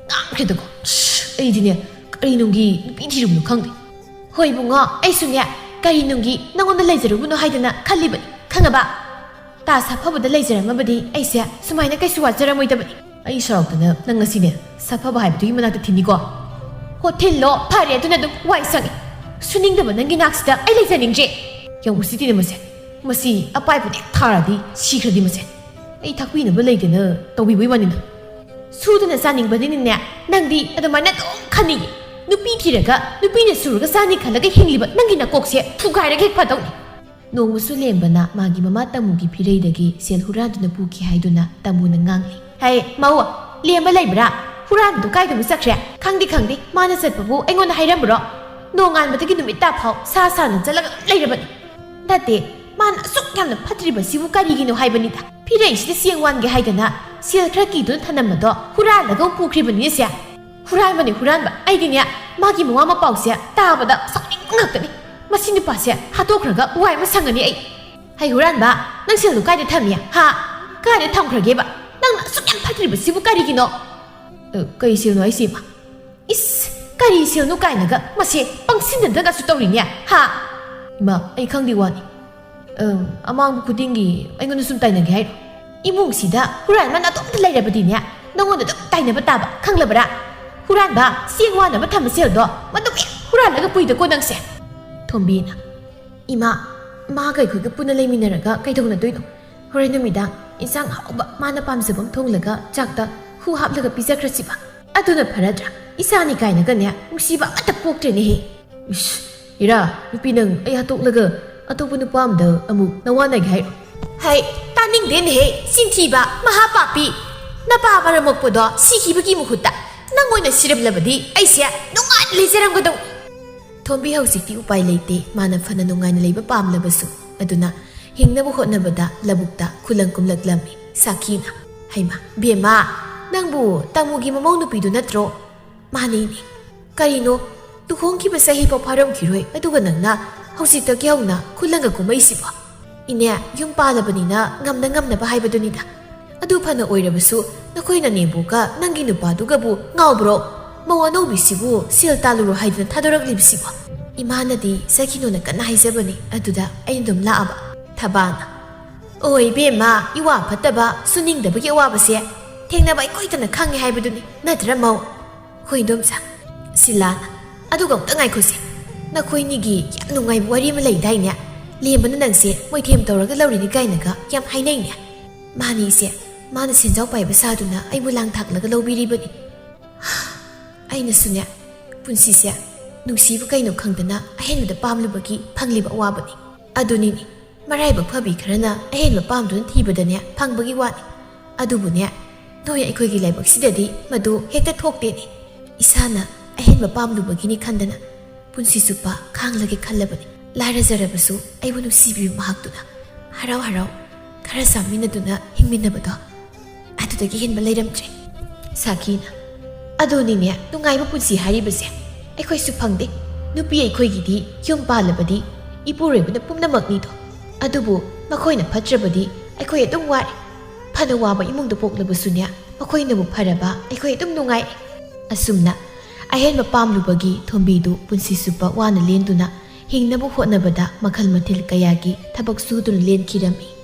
ꯉꯥꯡꯈ꯭ꯔꯦꯗꯀꯣ꯫ ꯑꯁ, ꯑꯩꯗꯤꯅꯦ, ꯀꯔꯤ ꯅꯨꯡꯒꯤ ꯅꯨꯄꯤ ꯊꯤꯔꯨꯕꯅꯣ ꯈꯪꯗꯦ꯫ ꯍꯣꯏ ꯏꯕꯨꯡꯉꯣ, ꯑꯩꯁꯨꯅꯦ, ꯀꯔꯤ ꯅꯨꯡꯒꯤ ꯅꯉꯣꯟꯗ ꯂꯩꯖꯔꯨꯕꯅꯣ ꯍꯥꯏꯗꯅ ꯈꯜꯂꯤꯕꯅꯤ, ꯈꯪꯉꯕ? ꯇꯥ ꯁꯥꯐꯕꯗ ꯂꯩꯖꯔꯝꯃꯕꯗꯤ ꯑꯩꯁꯦ ꯁꯨꯃꯥꯏꯅ ꯀꯩꯁꯨ ꯋꯥꯖꯔꯝꯃꯣꯏꯗꯕꯅꯤ꯫ ꯑꯩ ꯁꯣꯔꯣꯛꯇꯅ ꯅꯪ ꯉꯁꯤꯅꯦ, ꯁꯥꯐꯕ ꯍꯥꯏꯕꯗꯨꯒꯤ ꯃꯅꯥꯛꯇ ꯊꯤꯟꯅꯤꯀꯣ꯫ ꯍꯣ, ꯊꯤꯜꯂꯣ, ꯐꯔꯦ, ꯑꯗꯨꯅ ꯑꯗꯨꯝ ꯋꯥꯏ ꯁꯪꯉꯦ꯫ ꯁꯨꯅꯤꯡꯗꯕ ꯅꯪꯒꯤ ꯅꯥꯛꯁꯤꯗ ꯑꯩ ꯂꯩꯖꯅꯤꯡꯗ꯭ꯔꯦ꯫ ꯌꯦꯡꯉꯨ ꯁꯤꯗꯤꯅꯦ ꯃꯁꯦ, ꯃꯁꯤ ꯑꯄꯥꯏꯕꯅ ꯍꯦꯛ ꯊꯥꯔꯗꯤ ꯁꯤꯈ꯭ꯔꯗꯤ ꯃꯁꯦ꯫ ꯑꯩ ꯊꯥꯛꯄꯤꯅꯕ ꯂꯩꯇꯦꯅ ꯇꯧꯕꯤꯕꯩ ꯋꯥꯅꯤꯅ꯫ ꯁꯨꯗꯅ ꯆꯥꯅꯤꯡꯕꯅꯤꯅꯅꯦ, ꯅꯪꯗꯤ ꯑꯗꯨꯃꯥꯏꯅ ꯑꯗꯨꯝ ꯈꯟꯅꯤꯡꯉꯤ꯫ ꯅꯨꯄꯤ ꯊꯤꯔꯒ ꯅꯨꯄꯤꯅ ꯁꯨꯔꯒ ꯆꯥꯅꯤ ꯈꯜꯂꯒ ꯍꯤꯡꯂꯤꯕ ꯅꯪꯒꯤ ꯅꯀꯣꯛꯁꯦ ꯊꯨꯒꯥꯏꯔꯒ ꯍꯦꯛ ꯐꯗꯧꯅꯤ꯫ ꯅꯣꯡꯃꯁꯨ ꯂꯦꯝꯕꯅ ꯃꯥꯒꯤ ꯃꯃꯥ ꯇꯥꯃꯨꯒꯤ ꯐꯤꯔꯩꯗꯒꯤ ꯁꯦꯜ ꯍꯨꯔꯥꯟꯗꯨꯅ ꯄꯨꯈꯤ ꯍꯥꯏꯗꯨꯅ ꯇꯥꯃꯨꯅ ꯉꯥꯡꯂꯤ꯫ "ꯍꯩ, ꯃꯧ, ꯂꯦꯝꯕ ꯂꯩꯕ꯭ꯔꯥ? ꯍꯨꯔꯥꯟꯕꯗꯨ ꯀꯥꯏꯗꯕꯨ ꯆꯠꯈ꯭ꯔꯦ? ꯈꯪꯗꯦ, ꯈꯪꯗꯦ, ꯃꯥꯅ ꯆꯠꯄꯕꯨ ꯑꯩꯉꯣꯟꯗ ꯍꯥꯏꯔꯝꯕ꯭ꯔꯣ? ꯅꯣꯡꯉꯥꯟꯕꯗꯒꯤ ꯅꯨꯃꯤꯠ ꯇꯥ ꯐꯥꯎ ꯁꯥ ꯁꯥꯅ ꯆꯠꯂꯒ ꯑꯗꯨꯝ ꯂꯩꯔꯕꯅꯤ꯫ ꯅꯠꯇꯦ, ꯃꯥꯅ ꯑꯁꯨꯛ ꯌꯥꯝꯅ ꯐꯠꯇ꯭ꯔꯤꯕꯁꯤꯕꯨ ꯀꯔꯤꯒꯤꯅꯣ ꯍꯥꯏꯕꯅꯤꯗ꯫ ꯐꯤꯔꯩꯁꯤꯗ ꯆꯦꯡ ꯋꯥꯟꯒꯦ ꯍꯥꯏꯗꯅ ꯁꯦꯜ ꯈꯔ ꯀꯤꯗꯨꯅ ꯊꯅꯝꯕꯗꯣ ꯍꯨꯔꯥꯜꯂꯒ ꯑꯃꯨꯛ ꯄꯨꯈ꯭ꯔꯤꯕꯅꯤꯅꯦ ꯁꯦ꯫ ꯍꯨꯔꯥꯟꯕꯅꯤ, ꯍꯨꯔꯥꯟꯕ꯫ ꯑꯩꯗꯤꯅꯦ, ꯃꯥꯒꯤ ꯃꯋꯥ ꯃꯄꯥꯎꯁꯦ ꯇꯥꯕꯗ ꯁꯥꯎꯅꯤꯡꯕ ꯉꯥꯛꯇꯅꯤ꯫ ꯃꯁꯤ ꯅꯨꯄꯥꯁꯦ ꯍꯥꯠꯇꯣꯛꯈ꯭ꯔꯒ ꯋꯥꯏ ꯑꯃ ꯁꯪꯉꯅꯤ ꯑꯩ꯫ ꯍꯩ ꯍꯨꯔꯥꯟꯕ, ꯅꯪ ꯁꯦꯜꯗꯨ ꯀꯥꯏꯗ ꯊꯝꯃꯤ? ꯍꯥ? ꯀꯥꯏꯗ ꯊꯝꯈ꯭ꯔꯒꯦꯕ? ꯅꯪꯅ ꯑꯁꯨꯛ ꯌꯥꯝ ꯐꯠꯇ꯭ꯔꯤꯕꯁꯤꯕꯨ ꯀꯔꯤꯒꯤꯅꯣ?" "ꯑ, ꯀꯩ ꯁꯦꯜꯅꯣ ꯍꯥꯏꯁꯤꯕ?" "ꯏꯁ, ꯀꯔꯤ ꯁꯦꯜꯅꯣ ꯀꯥꯏꯅꯒ ꯃꯁꯦ ꯄꯪꯁꯤꯟꯅꯗꯅꯁꯨ ꯇꯧꯔꯤꯅꯦ, ꯍꯥ?" "ꯏꯃꯥ, ꯑꯩ ꯈꯪꯗꯦ ꯋꯥꯅꯤ꯫ ꯑꯝ, ꯑꯃꯥꯡꯕ ꯈꯨꯗꯤꯡꯒꯤ ꯑꯩꯉꯣꯟꯗ ꯁꯨꯝ ꯇꯥꯏꯅꯒꯦ ꯍꯥꯏꯔꯣ? ꯏꯃꯨꯡꯁꯤꯗ ꯍꯨꯔꯥꯟꯕ ꯅꯥꯇꯣꯝꯇ ꯂꯩꯔꯕꯗꯤꯅꯦ, ꯅꯉꯣꯟꯗ ꯑꯗꯨꯝ ꯇꯥꯏꯅꯕ ꯇꯥꯕ, ꯈꯪꯂꯕ꯭ꯔꯥ? ꯍꯨꯔꯥꯟꯕ, ꯆꯦꯡ ꯋꯥꯅꯕ ꯊꯝꯕ ꯁꯦꯜꯗꯣ ꯃꯗꯨ ꯍꯦꯛ ꯍꯨꯔꯥꯜꯂꯒ ꯄꯨꯏꯗꯀꯣ ꯅꯪꯁꯦ꯫" ꯊꯣꯝꯕꯤꯅ, "ꯏꯃꯥ, ꯃꯥꯒ ꯑꯩꯈꯣꯏꯒ ꯄꯨꯟꯅ ꯂꯩꯃꯤꯟꯅꯔꯒ ꯀꯩꯗꯧꯅꯗꯣꯏꯅꯣ? ꯍꯣꯔꯦꯟ ꯅꯨꯃꯤꯗꯥꯡ ꯏꯟꯁꯥꯡ ꯑꯍꯥꯎꯕ ꯃꯥꯅ ꯄꯥꯝꯖꯕ ꯑꯃ ꯊꯣꯡꯂꯒ ꯆꯥꯛꯇ ꯍꯨ ꯍꯥꯞꯂꯒ ꯄꯤꯖꯈ꯭ꯔꯁꯤꯕ꯫ ꯑꯗꯨꯅ ꯐꯔꯗ꯭ꯔꯥ? ꯏꯆꯥꯅꯤ ꯀꯥꯏꯅꯒꯅꯦ ꯅꯨꯡꯁꯤꯕ ꯑꯃꯠꯇ ꯄꯣꯛꯇ꯭ꯔꯦꯅꯦꯍꯦ꯫" "ꯏꯁ, ꯏꯔꯥ, ꯅꯨꯄꯤ ꯅꯪ ꯑꯩ ꯍꯥꯠꯇꯣꯛꯂꯒ ꯑꯇꯣꯞꯄ ꯅꯨꯄꯥ ꯑꯃꯗ ꯑꯃꯨꯛ ꯅꯋꯥꯅꯒꯦ ꯍꯥꯏꯔꯣ?" "ꯍꯩ, ꯇꯥꯅꯤꯡꯗꯦꯅꯦꯍꯦ, ꯆꯤꯟꯊꯤꯕ, ꯃꯍꯥꯄꯥꯄꯤ꯫ ꯅꯄꯥ ꯃꯔꯝ ꯃꯣꯛꯄꯗꯣ ꯁꯤꯈꯤꯕꯒꯤ ꯃꯍꯨꯠꯇ ꯅꯪ ꯑꯣꯏꯅ ꯁꯤꯔꯝꯂꯕꯗꯤ ꯑꯩꯁꯦ ꯅꯨꯡꯉꯥꯏꯅ ꯂꯩꯖꯔꯝꯒꯗꯧꯅꯤ꯫" ꯊꯣꯝꯕꯤ ꯍꯧꯖꯤꯛꯇꯤ ꯎꯄꯥꯏ ꯂꯩꯇꯦ꯫ ꯃꯥꯅ ꯐꯅ ꯅꯨꯡꯉꯥꯏꯅ ꯂꯩꯕ ꯄꯥꯝꯂꯕꯁꯨ, ꯑꯗꯨꯅ ꯍꯤꯡꯅꯕ ꯍꯣꯠꯅꯕꯗ ꯂꯧꯕꯨꯛꯇ ꯈꯨꯂꯪ ꯀꯨꯝꯂꯛꯂꯝꯃꯤ꯫ ꯁꯥꯈꯤꯅ, "ꯍꯩꯃꯥ, ꯕꯦꯝꯃ, ꯅꯪꯕꯨ ꯇꯥꯃꯨꯒꯤ ꯃꯃꯧ ꯅꯨꯄꯤꯗꯨ ꯅꯠꯇ꯭ꯔꯣ?" "ꯃꯥꯅꯤꯅꯦ꯫" "ꯀꯔꯤꯅꯣ, ꯂꯨꯍꯣꯡꯈꯤꯕ ꯆꯍꯤ ꯐꯥꯎ ꯐꯥꯔꯝꯈꯤꯔꯣꯏ, ꯑꯗꯨꯒ ꯅꯪꯅ ꯍꯧꯖꯤꯛꯇꯒꯤ ꯍꯧꯅ ꯈꯨꯜꯂꯪꯒ ꯀꯨꯝꯃꯛꯏꯁꯤꯕꯣ? ꯏꯅꯦ, ꯌꯨꯝ ꯄꯥꯜꯂꯕꯅꯤꯅ ꯉꯝꯅ ꯉꯝꯅꯕ ꯍꯥꯏꯕꯗꯨꯅꯤꯗ꯫ ꯑꯗꯨ ꯐꯅ ꯑꯣꯏꯔꯕꯁꯨ ꯅꯈꯣꯏ ꯅꯅꯦꯝꯕꯣꯛꯀ ꯅꯪꯒꯤ ꯅꯨꯄꯥꯗꯨꯒꯕꯨ ꯉꯥꯎꯕ꯭ꯔꯣ? ꯃꯧ ꯑꯅꯧꯕꯤꯁꯤꯕꯨ ꯁꯦꯜ ꯇꯥꯜꯂꯨꯔꯣ ꯍꯥꯏꯗꯨꯅ ꯊꯥꯗꯣꯔꯛꯂꯤꯕꯁꯤꯕꯣ? ꯏꯃꯥꯅꯗꯤ ꯆꯠꯈꯤꯅꯣꯅ ꯀꯟꯅ ꯍꯥꯏꯖꯕꯅꯤ, ꯑꯗꯨꯗ ꯑꯩꯅ ꯑꯗꯨꯝ ꯂꯥꯛꯑꯕ꯫ ꯊꯕꯥꯅ, "ꯑꯣ ꯏꯕꯦꯝꯃ, ꯏꯋꯥ ꯐꯠꯇꯕ, ꯁꯨꯅꯤꯡꯗꯕꯒꯤ ꯑꯋꯥꯕꯁꯦ ꯊꯦꯡꯅꯕ ꯑꯩꯈꯣꯏꯇꯅ ꯈꯪꯉꯦ ꯍꯥꯏꯕꯗꯨꯅꯤ, ꯅꯠꯇ꯭ꯔ ꯃꯧ?" "ꯍꯣꯏ ꯏꯟꯗꯣꯝꯆꯥ꯫" ꯁꯤꯂꯥꯅ, "ꯑꯗꯨꯒ ꯑꯝꯇ ꯉꯥꯏꯈꯣꯁꯦ, ꯅꯈꯣꯏꯅꯤꯒꯤ ꯌꯥꯝ ꯅꯨꯡꯉꯥꯏꯕ ꯋꯥꯔꯤ ꯑꯃ ꯂꯩꯗꯥꯏꯅꯦ? ꯂꯦꯝꯕꯅ ꯅꯪꯁꯦ ꯃꯣꯏꯊꯦꯝ ꯇꯧꯔꯒ ꯂꯧꯔꯤꯅꯤ ꯀꯥꯏꯅꯒ ꯌꯥꯝ ꯍꯥꯏꯅꯩꯅꯦ꯫ ꯃꯥꯅꯤꯁꯦ, ꯃꯥꯅ ꯁꯦꯟꯖꯥꯎ ꯄꯥꯏꯕ ꯁꯥꯗꯨꯅ ꯑꯩꯕꯨ ꯂꯥꯡ ꯊꯥꯛꯂꯒ ꯂꯧꯕꯤꯔꯤꯕꯅꯤ꯫ ꯑꯩꯅꯁꯨꯅꯦ, ꯄꯨꯟꯁꯤꯁꯦ ꯅꯨꯡꯁꯤꯕ ꯀꯩꯅꯣ ꯈꯪꯗꯅ ꯑꯍꯦꯟꯕꯗ ꯄꯥꯝꯂꯨꯕꯒꯤ ꯐꯪꯂꯤꯕ ꯑꯋꯥꯕꯅꯤ꯫ ꯑꯗꯨꯅꯤꯅꯦ, ꯃꯔꯥꯏꯕꯛ ꯐꯕꯤ ꯈꯔꯅ ꯑꯍꯦꯟꯕ ꯄꯥꯝꯗꯨꯅ ꯊꯤꯕꯗꯅꯦ ꯐꯪꯕꯒꯤ ꯋꯥꯅꯤ꯫ ꯑꯗꯨꯕꯨꯅꯦ, ꯅꯣꯏ ꯑꯩꯈꯣꯏꯒꯤ ꯂꯥꯏꯕꯛꯁꯤꯗꯗꯤ ꯃꯗꯨ ꯍꯦꯛꯇ ꯊꯣꯛꯇꯦꯅꯦ꯫ ꯏꯁꯥꯅ ꯑꯍꯦꯟꯕ ꯄꯥꯝꯂꯨꯕꯒꯤꯅꯤ ꯈꯟꯗꯅ ꯄꯨꯟꯁꯤ ꯆꯨꯞꯄ ꯈꯥꯡꯂꯒꯦ ꯈꯜꯂꯕꯅꯤ꯫ ꯂꯥꯏꯔꯖꯔꯕꯁꯨ ꯑꯩꯕꯨ ꯅꯨꯡꯁꯤꯕꯤꯕ ꯃꯍꯥꯛꯇꯨꯅ ꯍꯔꯥꯎ ꯍꯔꯥꯎ ꯈꯔ ꯆꯥꯃꯤꯟꯅꯗꯨꯅ ꯍꯤꯡꯃꯤꯟꯅꯕꯗꯣ, ꯑꯗꯨꯗꯒꯤ ꯍꯦꯟꯕ ꯂꯩꯔꯝꯗ꯭ꯔꯦ꯫" ꯁꯥꯈꯤꯅ, "ꯑꯗꯨꯅꯤꯅꯦ, ꯅꯨꯡꯉꯥꯏꯕ ꯄꯨꯟꯁꯤ ꯍꯥꯏꯔꯤꯕꯁꯦ꯫ ꯑꯩꯈꯣꯏꯁꯨ ꯐꯪꯗꯦ꯫ ꯅꯨꯄꯤ ꯑꯩꯈꯣꯏꯒꯤꯗꯤ ꯌꯨꯝ ꯄꯥꯜꯂꯕꯗꯤ ꯏꯄꯨꯔꯣꯏꯕꯅ ꯄꯨꯝꯅꯃꯛꯅꯤꯗꯣ꯫ ꯑꯗꯨꯕꯨ ꯃꯈꯣꯏꯅ ꯐꯠꯇ꯭ꯔꯕꯗꯤ ꯑꯩꯈꯣꯏ ꯑꯗꯨꯝ ꯋꯥꯔꯦ꯫ ꯐꯅ ꯋꯥꯕ ꯏꯃꯨꯡꯗ ꯄꯣꯛꯂꯕꯁꯨꯅꯦ, ꯃꯈꯣꯏꯅꯕꯨ ꯐꯔꯕ ꯑꯩꯈꯣꯏ ꯑꯗꯨꯝ ꯅꯨꯡꯉꯥꯏꯔꯦ꯫" ꯑꯁꯨꯝꯅ ꯑꯍꯦꯟꯕ ꯄꯥꯝꯂꯨꯕꯒꯤ ꯊꯣꯝꯕꯤꯗꯨ ꯄꯨꯟꯁꯤ ꯆꯨꯞꯄ ꯋꯥꯅ ꯂꯦꯟꯗꯨꯅ ꯍꯤꯡꯅꯕ ꯍꯣꯠꯅꯕꯗ ꯃꯈꯜ ꯃꯊꯦꯜ ꯀꯌꯥꯒꯤ ꯊꯕꯛ ꯁꯨꯗꯨꯅ ꯂꯦꯟꯈꯤꯔꯝꯃꯤ꯫